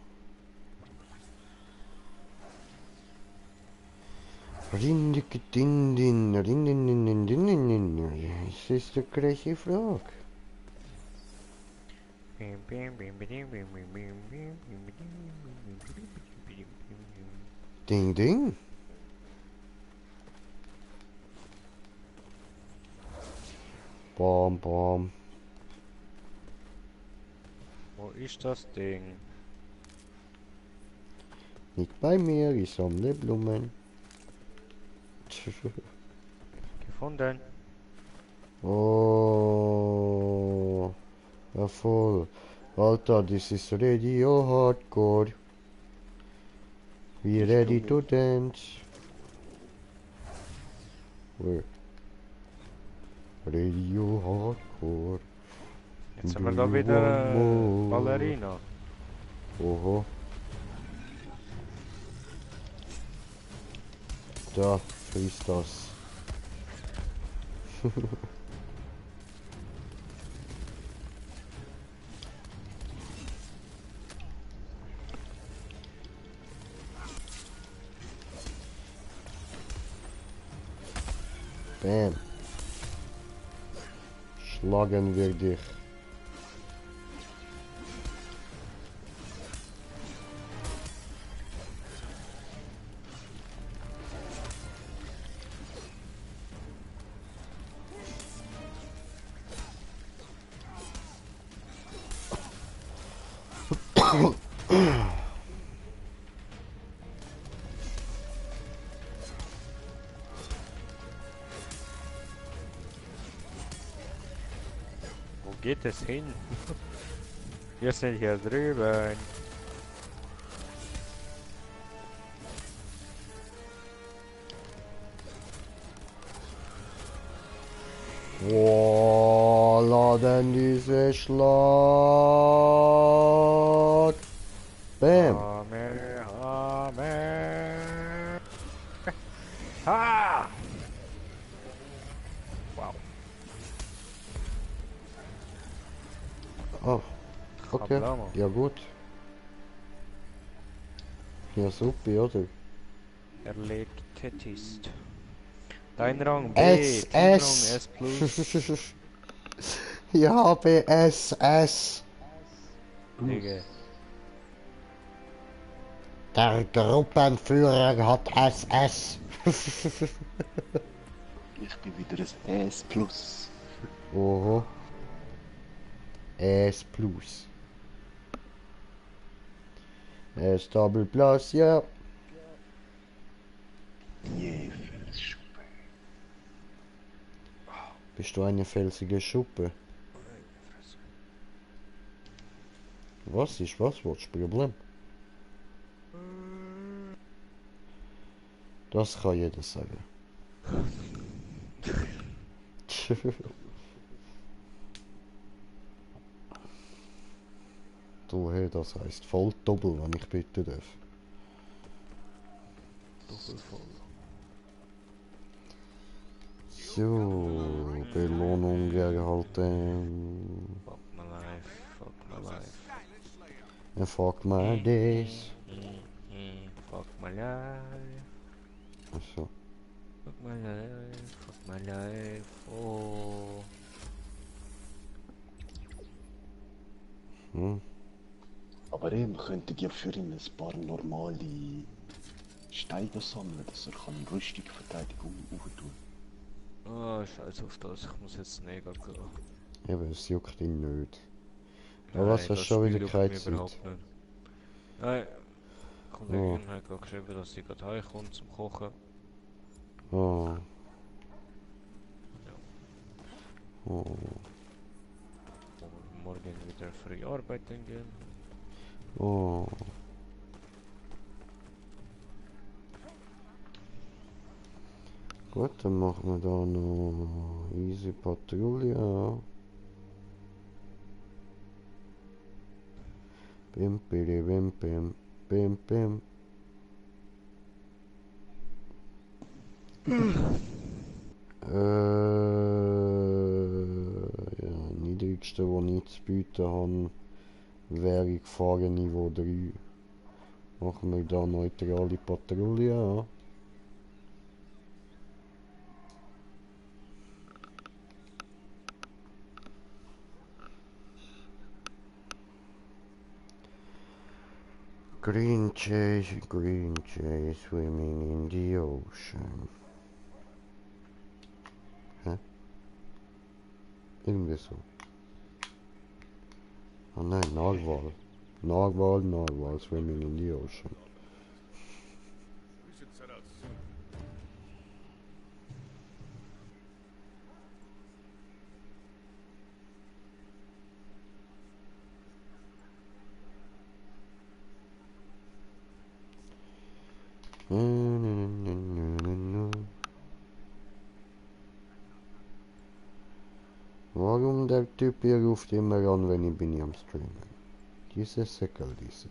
Rindikidindin, rindindindindindin. Das ist eine gleiche Frage. Ding, ding. Bam, bam. Wo ist das Ding? Nicht bei mir, ich sammle Blumen. Gefunden. Oh, ja voll. Alter, das ist Radio Hardcore. We ready to dance. We're Radio Hardcore. Jetzt haben wir da wieder Ballerina. Oho. Da, friss das. Bam. Schlagen wir dich. Wo geht es hin? Wir sind hier drüben. Oh, laden diese Schlag. Bam. Hammer. Ha! Wow. Oh, okay. Kablamo. Ja gut. Ja super, oder? Erledigt ist. Dein Rang B, S, Teamrang S. S plus. Ich habe SS. Digga. Der Gruppenführer hat SS. Ich bin wieder ein S+. Oho. S plus. S Double Plus, ja. Je, Felsschuppe. Bist du eine felsige Schuppe? Was ist was? Was ist das Problem? Das kann jeder sagen. Du, hey, das heißt voll doppel, wenn ich bitten darf. Doppelvoll. So, Belohnung erhalten. Fuck my life, fuck my life. And fuck my days. Fuck my life, Achso. fuck my life, fuck my life. Oh. Hm. Aber eben könnte ja für ihn ein paar normale Steine sammeln, dass er kann Rüstung Verteidigung aufentun. Oh, scheiß auf das, ich muss jetzt Neger gehen. Eben, es juckt ihn nicht. Aber was, hast du schon wieder keine Zeit? Nein, die Kollegin hat gerade geschrieben, dass sie gerade heimkommt zum Kochen. Oh. Ja. Oh. Und morgen wieder früh arbeiten gehen. Oh. Gut, dann machen wir da noch easy Patrouille. Bim, bidi, bim, bim, bim, bim. Ja, niedrigste, was ich zu bieten habe, wäre Gefahrenniveau 3. Machen wir da neutrale Patrouille. Green jay, swimming in the ocean. Hä? Irgendwie so. Oh nein, Narwal. Narwal, swimming in the ocean. We should set out soon. der Typ hier ruft immer an, wenn ich bin am Streamen. Diese Säckel, diese.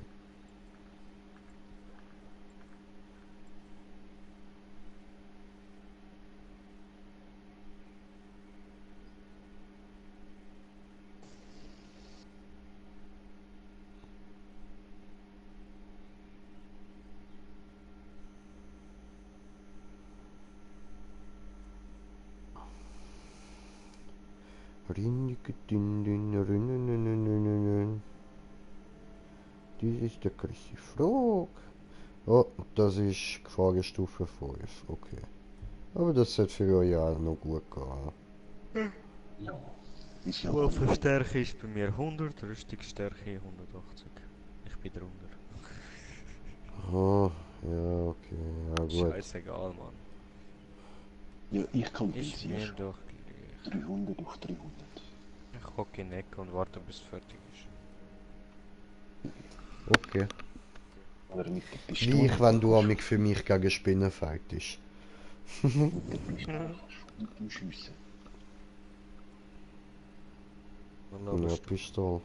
Dies ist der Chrissy Frog. Oh, das ist Gefahrenstufe 5. Okay. Aber das hat für euch auch noch gut gehen. Ja. Ist ja Waffenstärke ist bei mir 100, Rüstungsstärke 180. Ich bin drunter. Oh, ja, okay. Ja, gut. Scheißegal, Mann. Ja, ich Ist kompensiere mir schon. doch gleich. 300 durch 300. Ich hocke in die Ecke und warte, bis es fertig ist. Okay. Oder mit der Wie Pistole. ich, wenn du amig für mich gegen Spinnen fightest. Mit der Pistole kannst du schiessen. Ja, Pistole.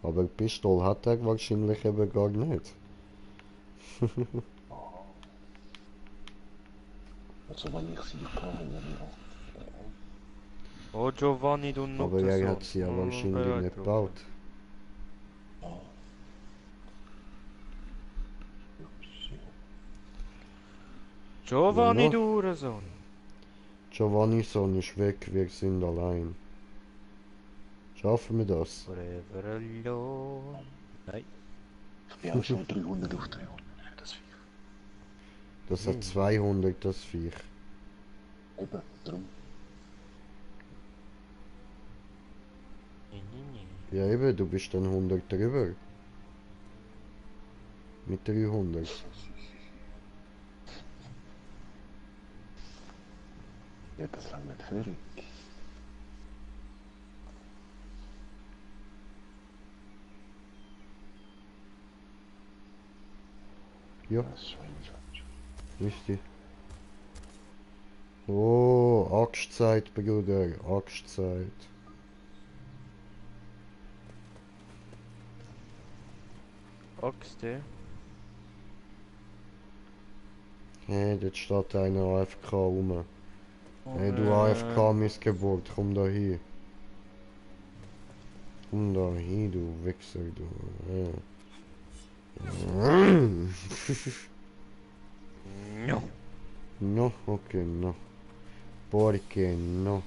Aber Pistole hat er wahrscheinlich eben gar nicht. Also wenn ich sie kann, dann ja. Oh Giovanni, du Aber Nuttersohn. er hat sie ja wahrscheinlich nicht gebaut. Giovanni, Ja. du Hurensohn. Giovanni Sohn ist weg, wir sind allein. Schaffen wir das? Forever alone. Nein. Ich bin auch schon 300 durch 300. Das Viech. Das hat 200, das Viech. Eben, drum. Ja eben, du bist dann 100 drüber. Mit 300. Ja, das lange nicht fertig. Ja, Das ist schon richtig. Oh, Axtzeit, Bruder, Axtzeit. Axte. Hey, dort steht einer AFK rum. Oh, Hey, du AFK Missgeburt, komm da hin. Komm da hin, du Wichser, du. Ja. No, okay, no. Porque no.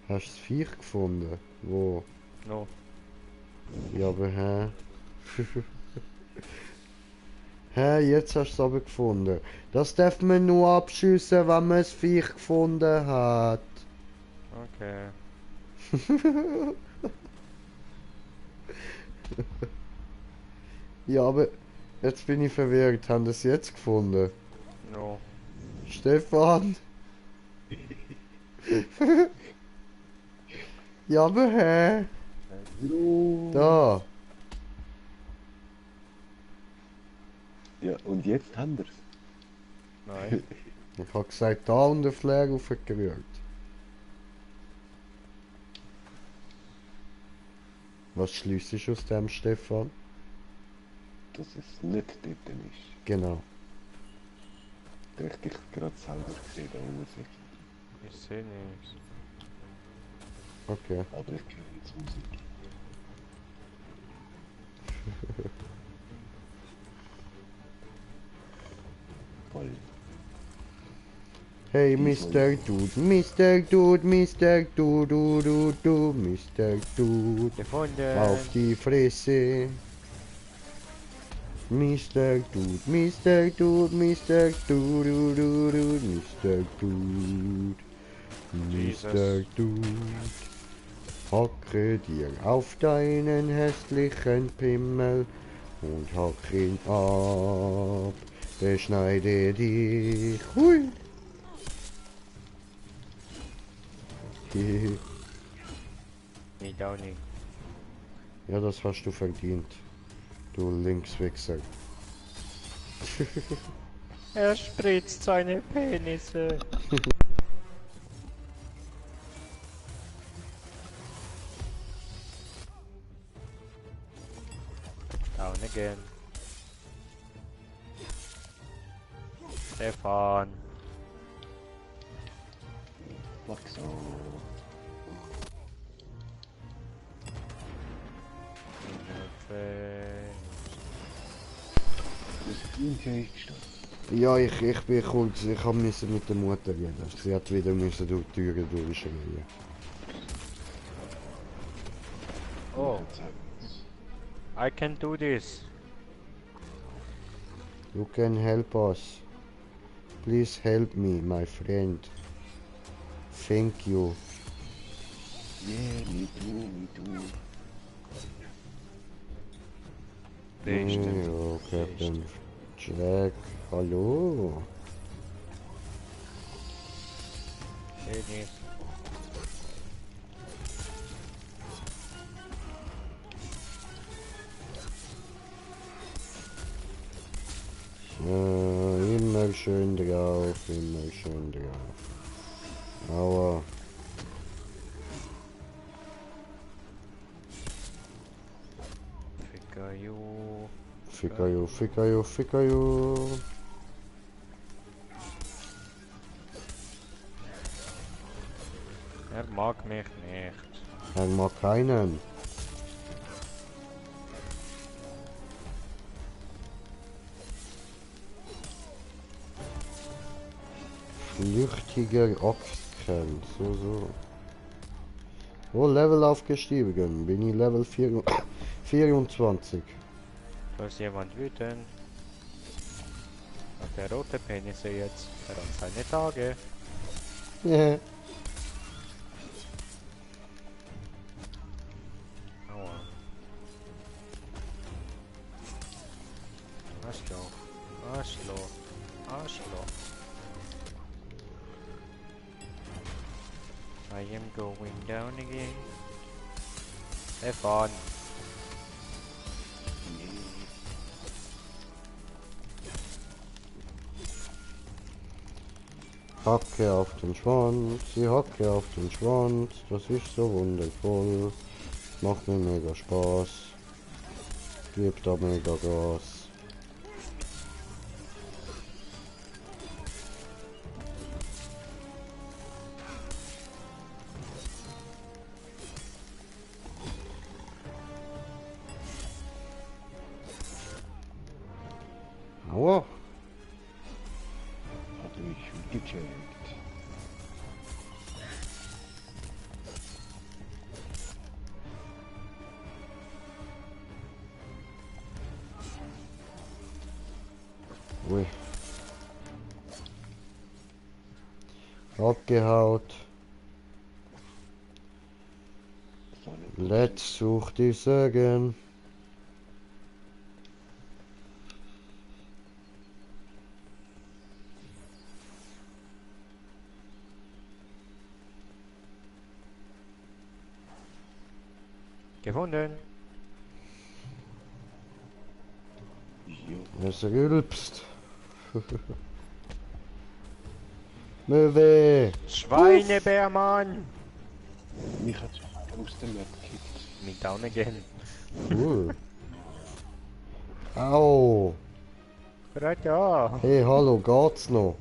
Hast du das Viech gefunden? Wo? No. Ja, aber jetzt hast du es aber gefunden. Das darf man nur abschiessen, wenn man das Viech gefunden hat. Okay. Ja, aber jetzt bin ich verwirrt. Haben das jetzt gefunden? No. Stefan? Ja, aber Da. Ja, und jetzt haben wir es. Nein. Ich hab gesagt, da und der Flair aufgerührt. Was schliessest du aus dem, Stefan? Dass es nicht dort ist. Genau. Da hab ich dich gerade selber gesehen, da oben. Ich sehe nichts. Okay. Aber ich höre jetzt Musik. Voll. Hey, Mr. Dude, Mr. Dude, Mr. Dude, du, du, du, Mr. Dude. Gefunden. Auf die Fresse. Mr. Dude, Mr. Dude, Mr. Dude, du, du, du, Mr. Dude. Mr. Jesus. Dude. Hacke dir auf deinen hässlichen Pimmel und hack ihn ab. Beschneide dich. Hui. Nicht auch nicht. Ja, das hast du verdient. Du Linkswichser. Er spritzt seine Penisse. Down again. Stefan. Mach so. Das ist Teamfähigkeit. Ja, ich bin kurz, ich hab müssen mit der Mutter reden. Sie hat wieder müssen durch die Türen durchschreien. Oh, I can do this. You can help us. Please help me, my friend. Thank you. Yeah, me too. Bestimmt. Ja, Captain Jack, hallo. Dennis. Immer schön drauf, immer schön drauf. Aua. Fickajo. Er mag mich nicht. Er mag keinen. Flüchtiger Ochskerl, so. Oh, Level aufgestiegen. Bin ich Level 24. Da ist jemand wütend. Hat der rote Penisse jetzt. Er hat seine Tage. Ja. Aua. Arschloch. I am going down again. Stefan. Hacke auf den Schwanz, die Hacke auf den Schwanz, das ist so wundervoll. Macht mir mega Spaß. Gibt da mega Gas. Aua. Hat mich gecheckt. Ui. Abgehaut. Let's such die Sägen. Gefunden. Jo. Es rülpst. Möwe. Schweinebärmann. Mich hat es aus der Map gekickt. Me down again. Cool. Au. Bereit, ja. Hey, hallo, geht's noch?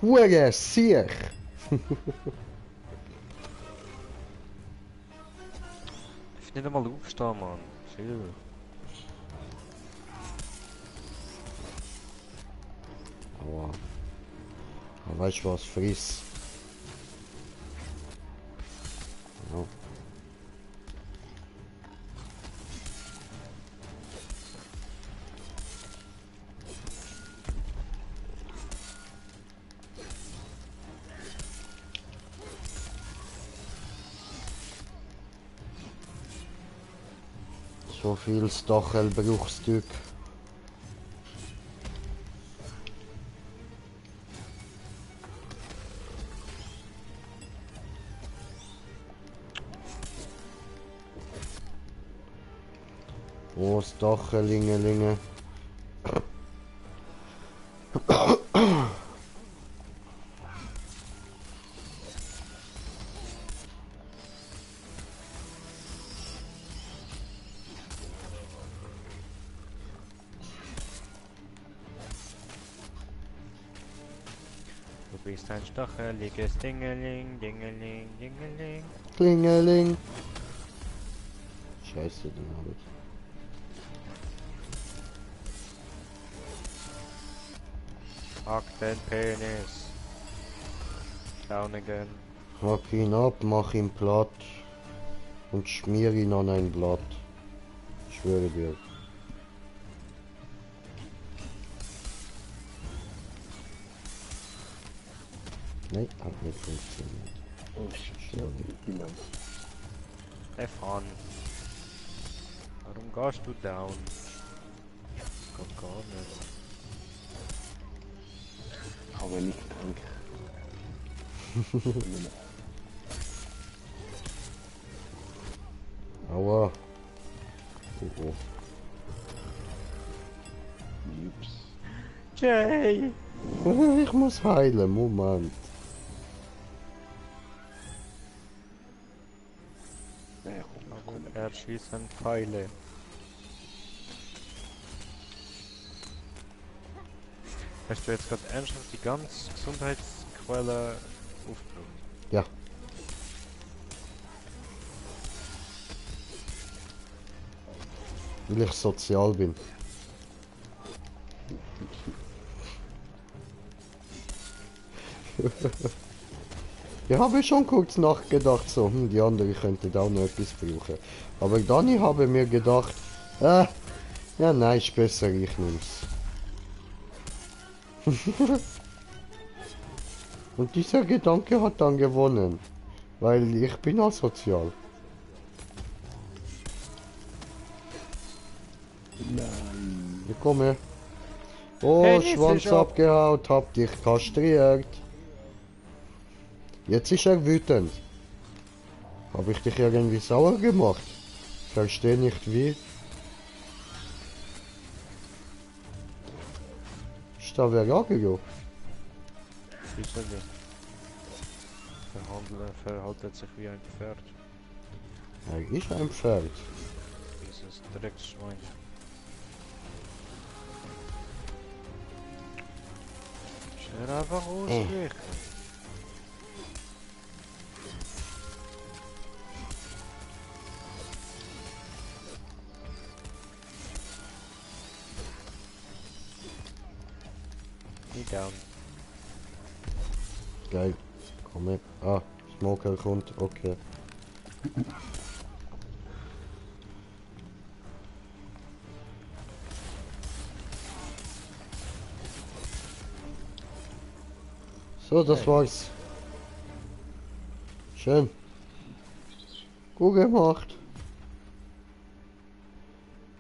Hure Siech. Ich nicht einmal aufstehen, Mann. Chill. Aua. Aber weißt du was, friss. Ja. So viel Stachelbruchstück. Oh, Stachelingelinge. bist ein stacheliges Dingeling, Dingeling, Dingeling. Klingeling. Scheiße, den hab ich. Hack den Penis. Down again. Hack ihn ab, mach ihn platt und schmier ihn an ein Blatt. Ich schwöre dir. Nein, hat nicht funktioniert. Oh shit, ja, die Mann. Stefan. Warum gehst du down? Das geht gar nicht. Ich habe nicht getrunken. Aua. Oh. Ups. Jay! Ich muss heilen, Moment. Ja, komm. Er schießen Pfeile. Hast du jetzt gerade ernsthaft die ganze Gesundheitsquelle aufgenommen? Ja. Weil ich sozial bin. Ich habe schon kurz nachgedacht, so, die andere könnte da auch noch etwas brauchen. Aber dann habe mir gedacht, ja nein, ist besser, ich nehm's. Und dieser Gedanke hat dann gewonnen, weil ich bin asozial. Nein. Ich komme. Oh, Hey, jetzt Schwanz ist er- abgehaut, hab dich kastriert. Jetzt ist er wütend. Habe ich dich irgendwie sauer gemacht? Verstehe nicht wie. Ist da wer angegangen? Wieso nicht? Verhaltet sich wie ein Pferd. Er ist ein Pferd. Dieses Drecksschwein. Schnell einfach ausweichen. Nicht down. Geil. Komm her. Ah, Smoker kommt, okay. So, das war's. Schön. Gut gemacht.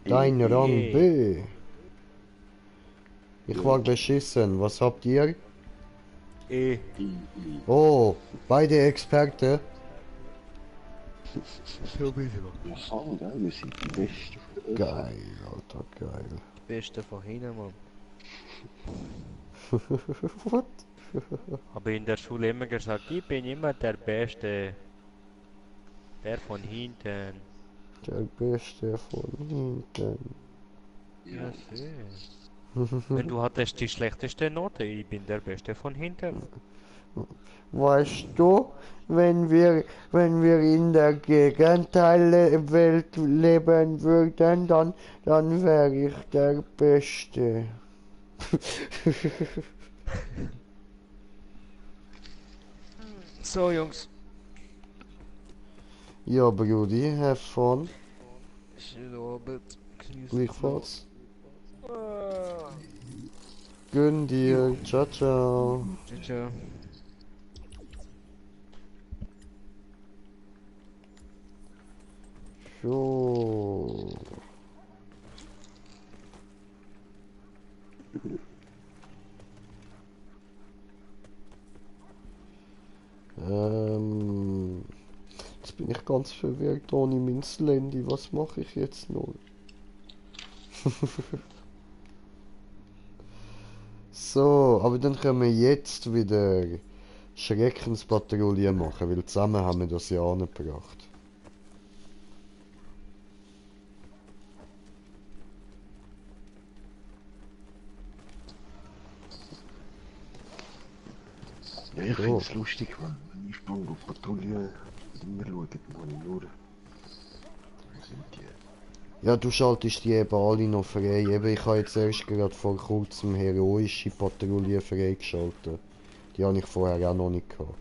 Dein Rang B. Ich war beschissen. Was habt ihr? Oh, beide Experte. Ja, voll, gell? Wir sind die Besten von der Geil, Alter, geil. Beste von hinten, Mann. What? Habe in der Schule immer gesagt, ich bin immer der Beste. Der von hinten. Der Beste von hinten. Ja, sehr. Wenn du hattest die schlechteste Note, ich bin der Beste von hinten. Weißt du, wenn wir in der Gegenteilwelt leben würden, dann wäre ich der Beste. So, Jungs. Ja, Brudi, have fun. Schönen Abend. Gleichfalls. Gönn dir. Ciao, ciao. Ciao, ciao. So. Jetzt bin ich ganz verwirrt ohne mein Slendy. Was mache ich jetzt noch? So, aber dann können wir jetzt wieder Schreckenspatrouille machen, weil zusammen haben wir das ja angebracht. Ja, ich So. finde es lustig, wenn ich sprung auf Patrouille immer schaue, dann habe ich nur... Wo sind die? Ja, du schaltest die eben alle noch frei. Eben, ich habe jetzt erst gerade vor kurzem heroische Patrouille freigeschaltet. Die habe ich vorher auch noch nicht gehabt.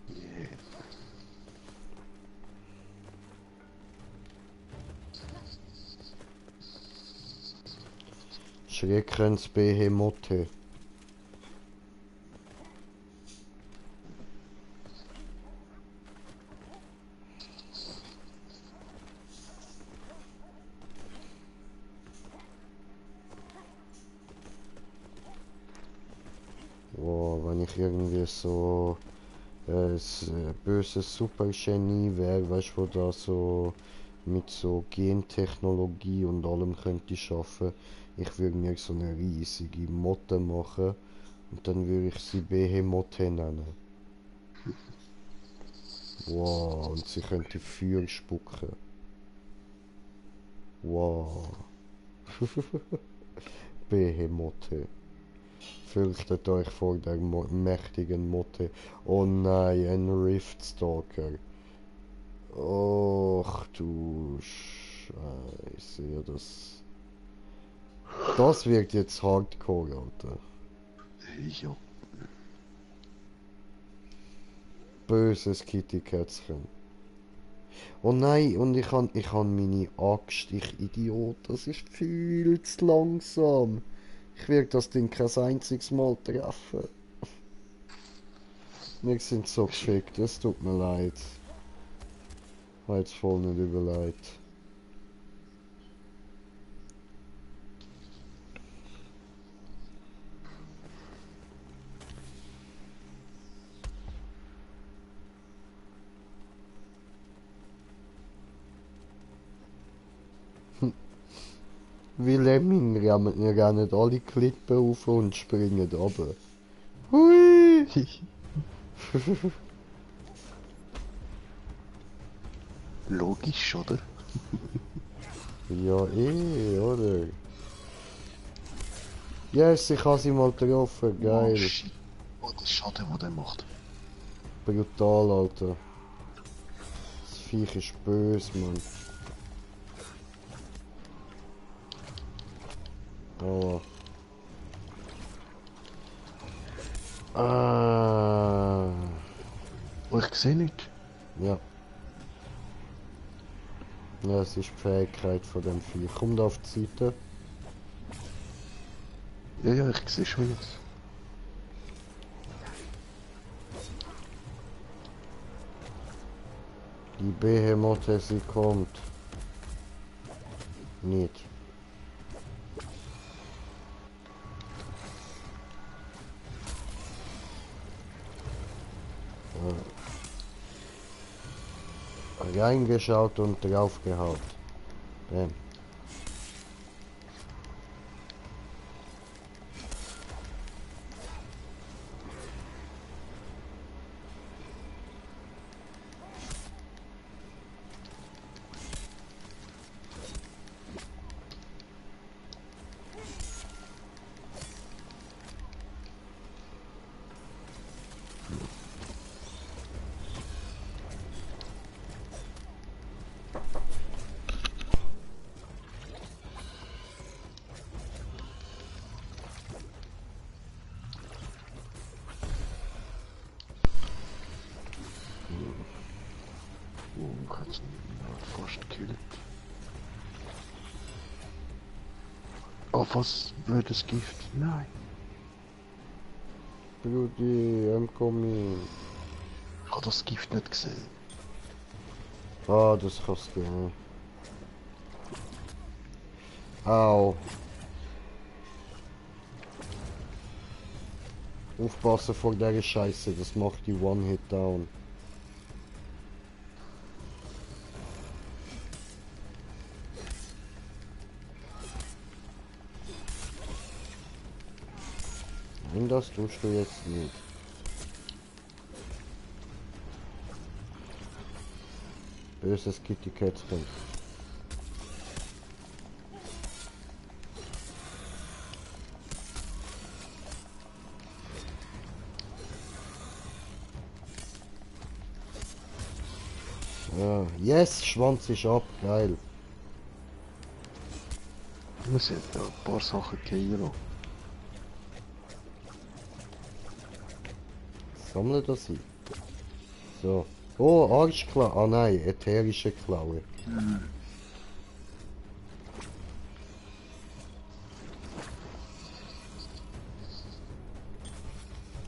Yeah. Schreckensbehemote. Wow, wenn ich irgendwie so ein böses Supergenie wäre, weißt du, wo da so mit so Gentechnologie und allem könnte schaffen. Ich würde mir so eine riesige Motte machen und dann würde ich sie Behemote nennen. Wow, und sie könnte Feuer spucken. Wow. Behemote. Fürchtet euch vor der mächtigen Motte. Oh nein, ein Riftstalker. Och du Scheiße, ja das... Das wird jetzt hardcore, Alter. Ja. Böses Kitty-Kätzchen. Oh nein, und ich han meine Axt, ich Idiot, das ist viel zu langsam. Ich werde das Ding kein einziges Mal treffen. Wir sind so gefickt, es tut mir leid. Ich habe jetzt voll nicht überlegt. Wie Lemming rennen alle Klippen auf und springen runter. Hui! Logisch, oder? Ja, oder? Yes, ich habe sie mal getroffen, Oh, geil. shit. Oh, der Schaden, den der macht. Brutal, Alter. Das Viech ist böse, Mann. Oh. Ah. Oh, ich sehe nicht. Ja. Ja, es ist die Fähigkeit von dem Viech. Komm da auf die Seite. Ja, ja, ich sehe schon jetzt. Die Behemote, sie kommt. Nicht. Reingeschaut und draufgehaut. Bam. Oh, ich hab's nicht fast gekillt. Oh, was blödes Gift. Nein. Brudi, I'm coming. Ich hab das Gift nicht gesehen. Ah, das kannst du nicht. Au. Aufpassen vor der Scheiße, das macht die One-Hit-Down. Nein, das tust du jetzt nicht. Böses Kitty-Kätzchen. Ja, yes, Schwanz ist ab, geil. Ich muss jetzt da ein paar Sachen gehen lassen. Sammle das ein. So. Oh, Arschklaue. Ah nein, ätherische Klaue.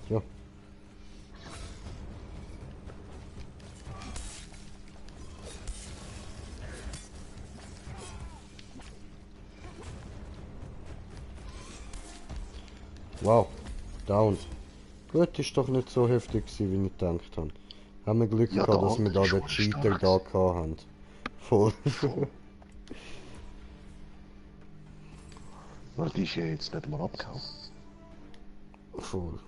Ja. Wow. Down. Gut, ist doch nicht so heftig gewesen, wie ich gedacht habe. Haben wir Glück Ja, gehabt, der dass wir andere da ist den schon Cheater stark. da gehabt haben. Voll. Weil die ist ja jetzt nicht mal abgehauen. Voll.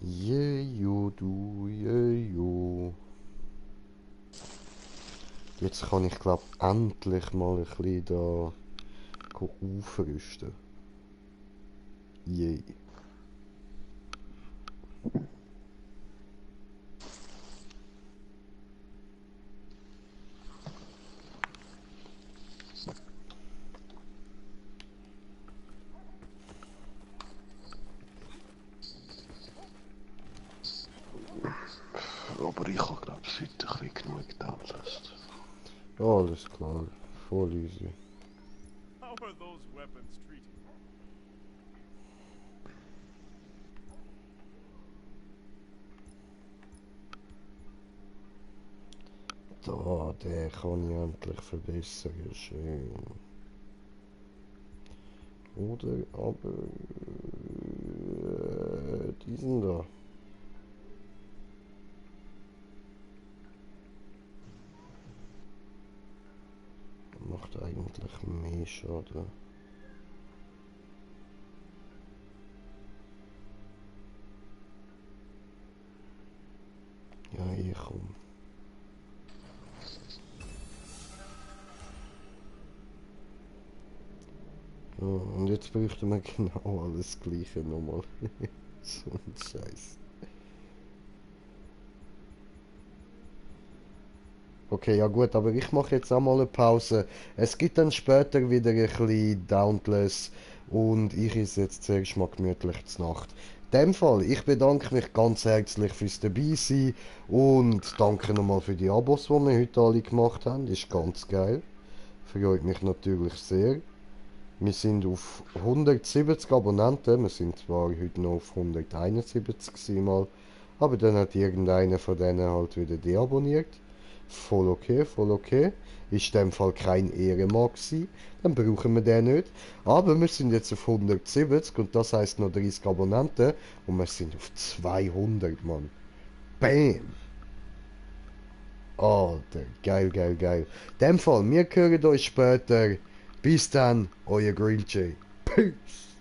Jejo, du, jejo. Jetzt kann ich glaube endlich mal ein bisschen da aufrüsten. Yay. Aber ich habe glaube ich heute ein bisschen genug gedacht. Alles klar. Voll easy. How are those weapons treating you? Da, den kann ich endlich verbessern. Schön. Oder aber diesen da. Macht eigentlich mehr Schaden. Ja, hier komm. Ja, und jetzt bräuchten wir genau alles Gleiche nochmal. So ein Scheiß. Okay, ja gut, aber ich mache jetzt auch mal eine Pause. Es gibt dann später wieder ein bisschen Dauntless und ich esse jetzt zuerst mal gemütlich zur Nacht. In dem Fall, ich bedanke mich ganz herzlich fürs Dabeisein und danke nochmal für die Abos, die wir heute alle gemacht haben. Das ist ganz geil. Freut mich natürlich sehr. Wir sind auf 170 Abonnenten. Wir sind zwar heute noch auf 171 gewesen mal, aber dann hat irgendeiner von denen halt wieder deabonniert. Voll okay, voll okay. Ist in dem Fall kein Ehrenmann gewesen. Dann brauchen wir den nicht. Aber wir sind jetzt auf 170 und das heisst noch 30 Abonnenten und wir sind auf 200, Mann. Bam! Alter, geil, geil, geil. In dem Fall, wir hören euch später. Bis dann, euer Green Jay. Peace!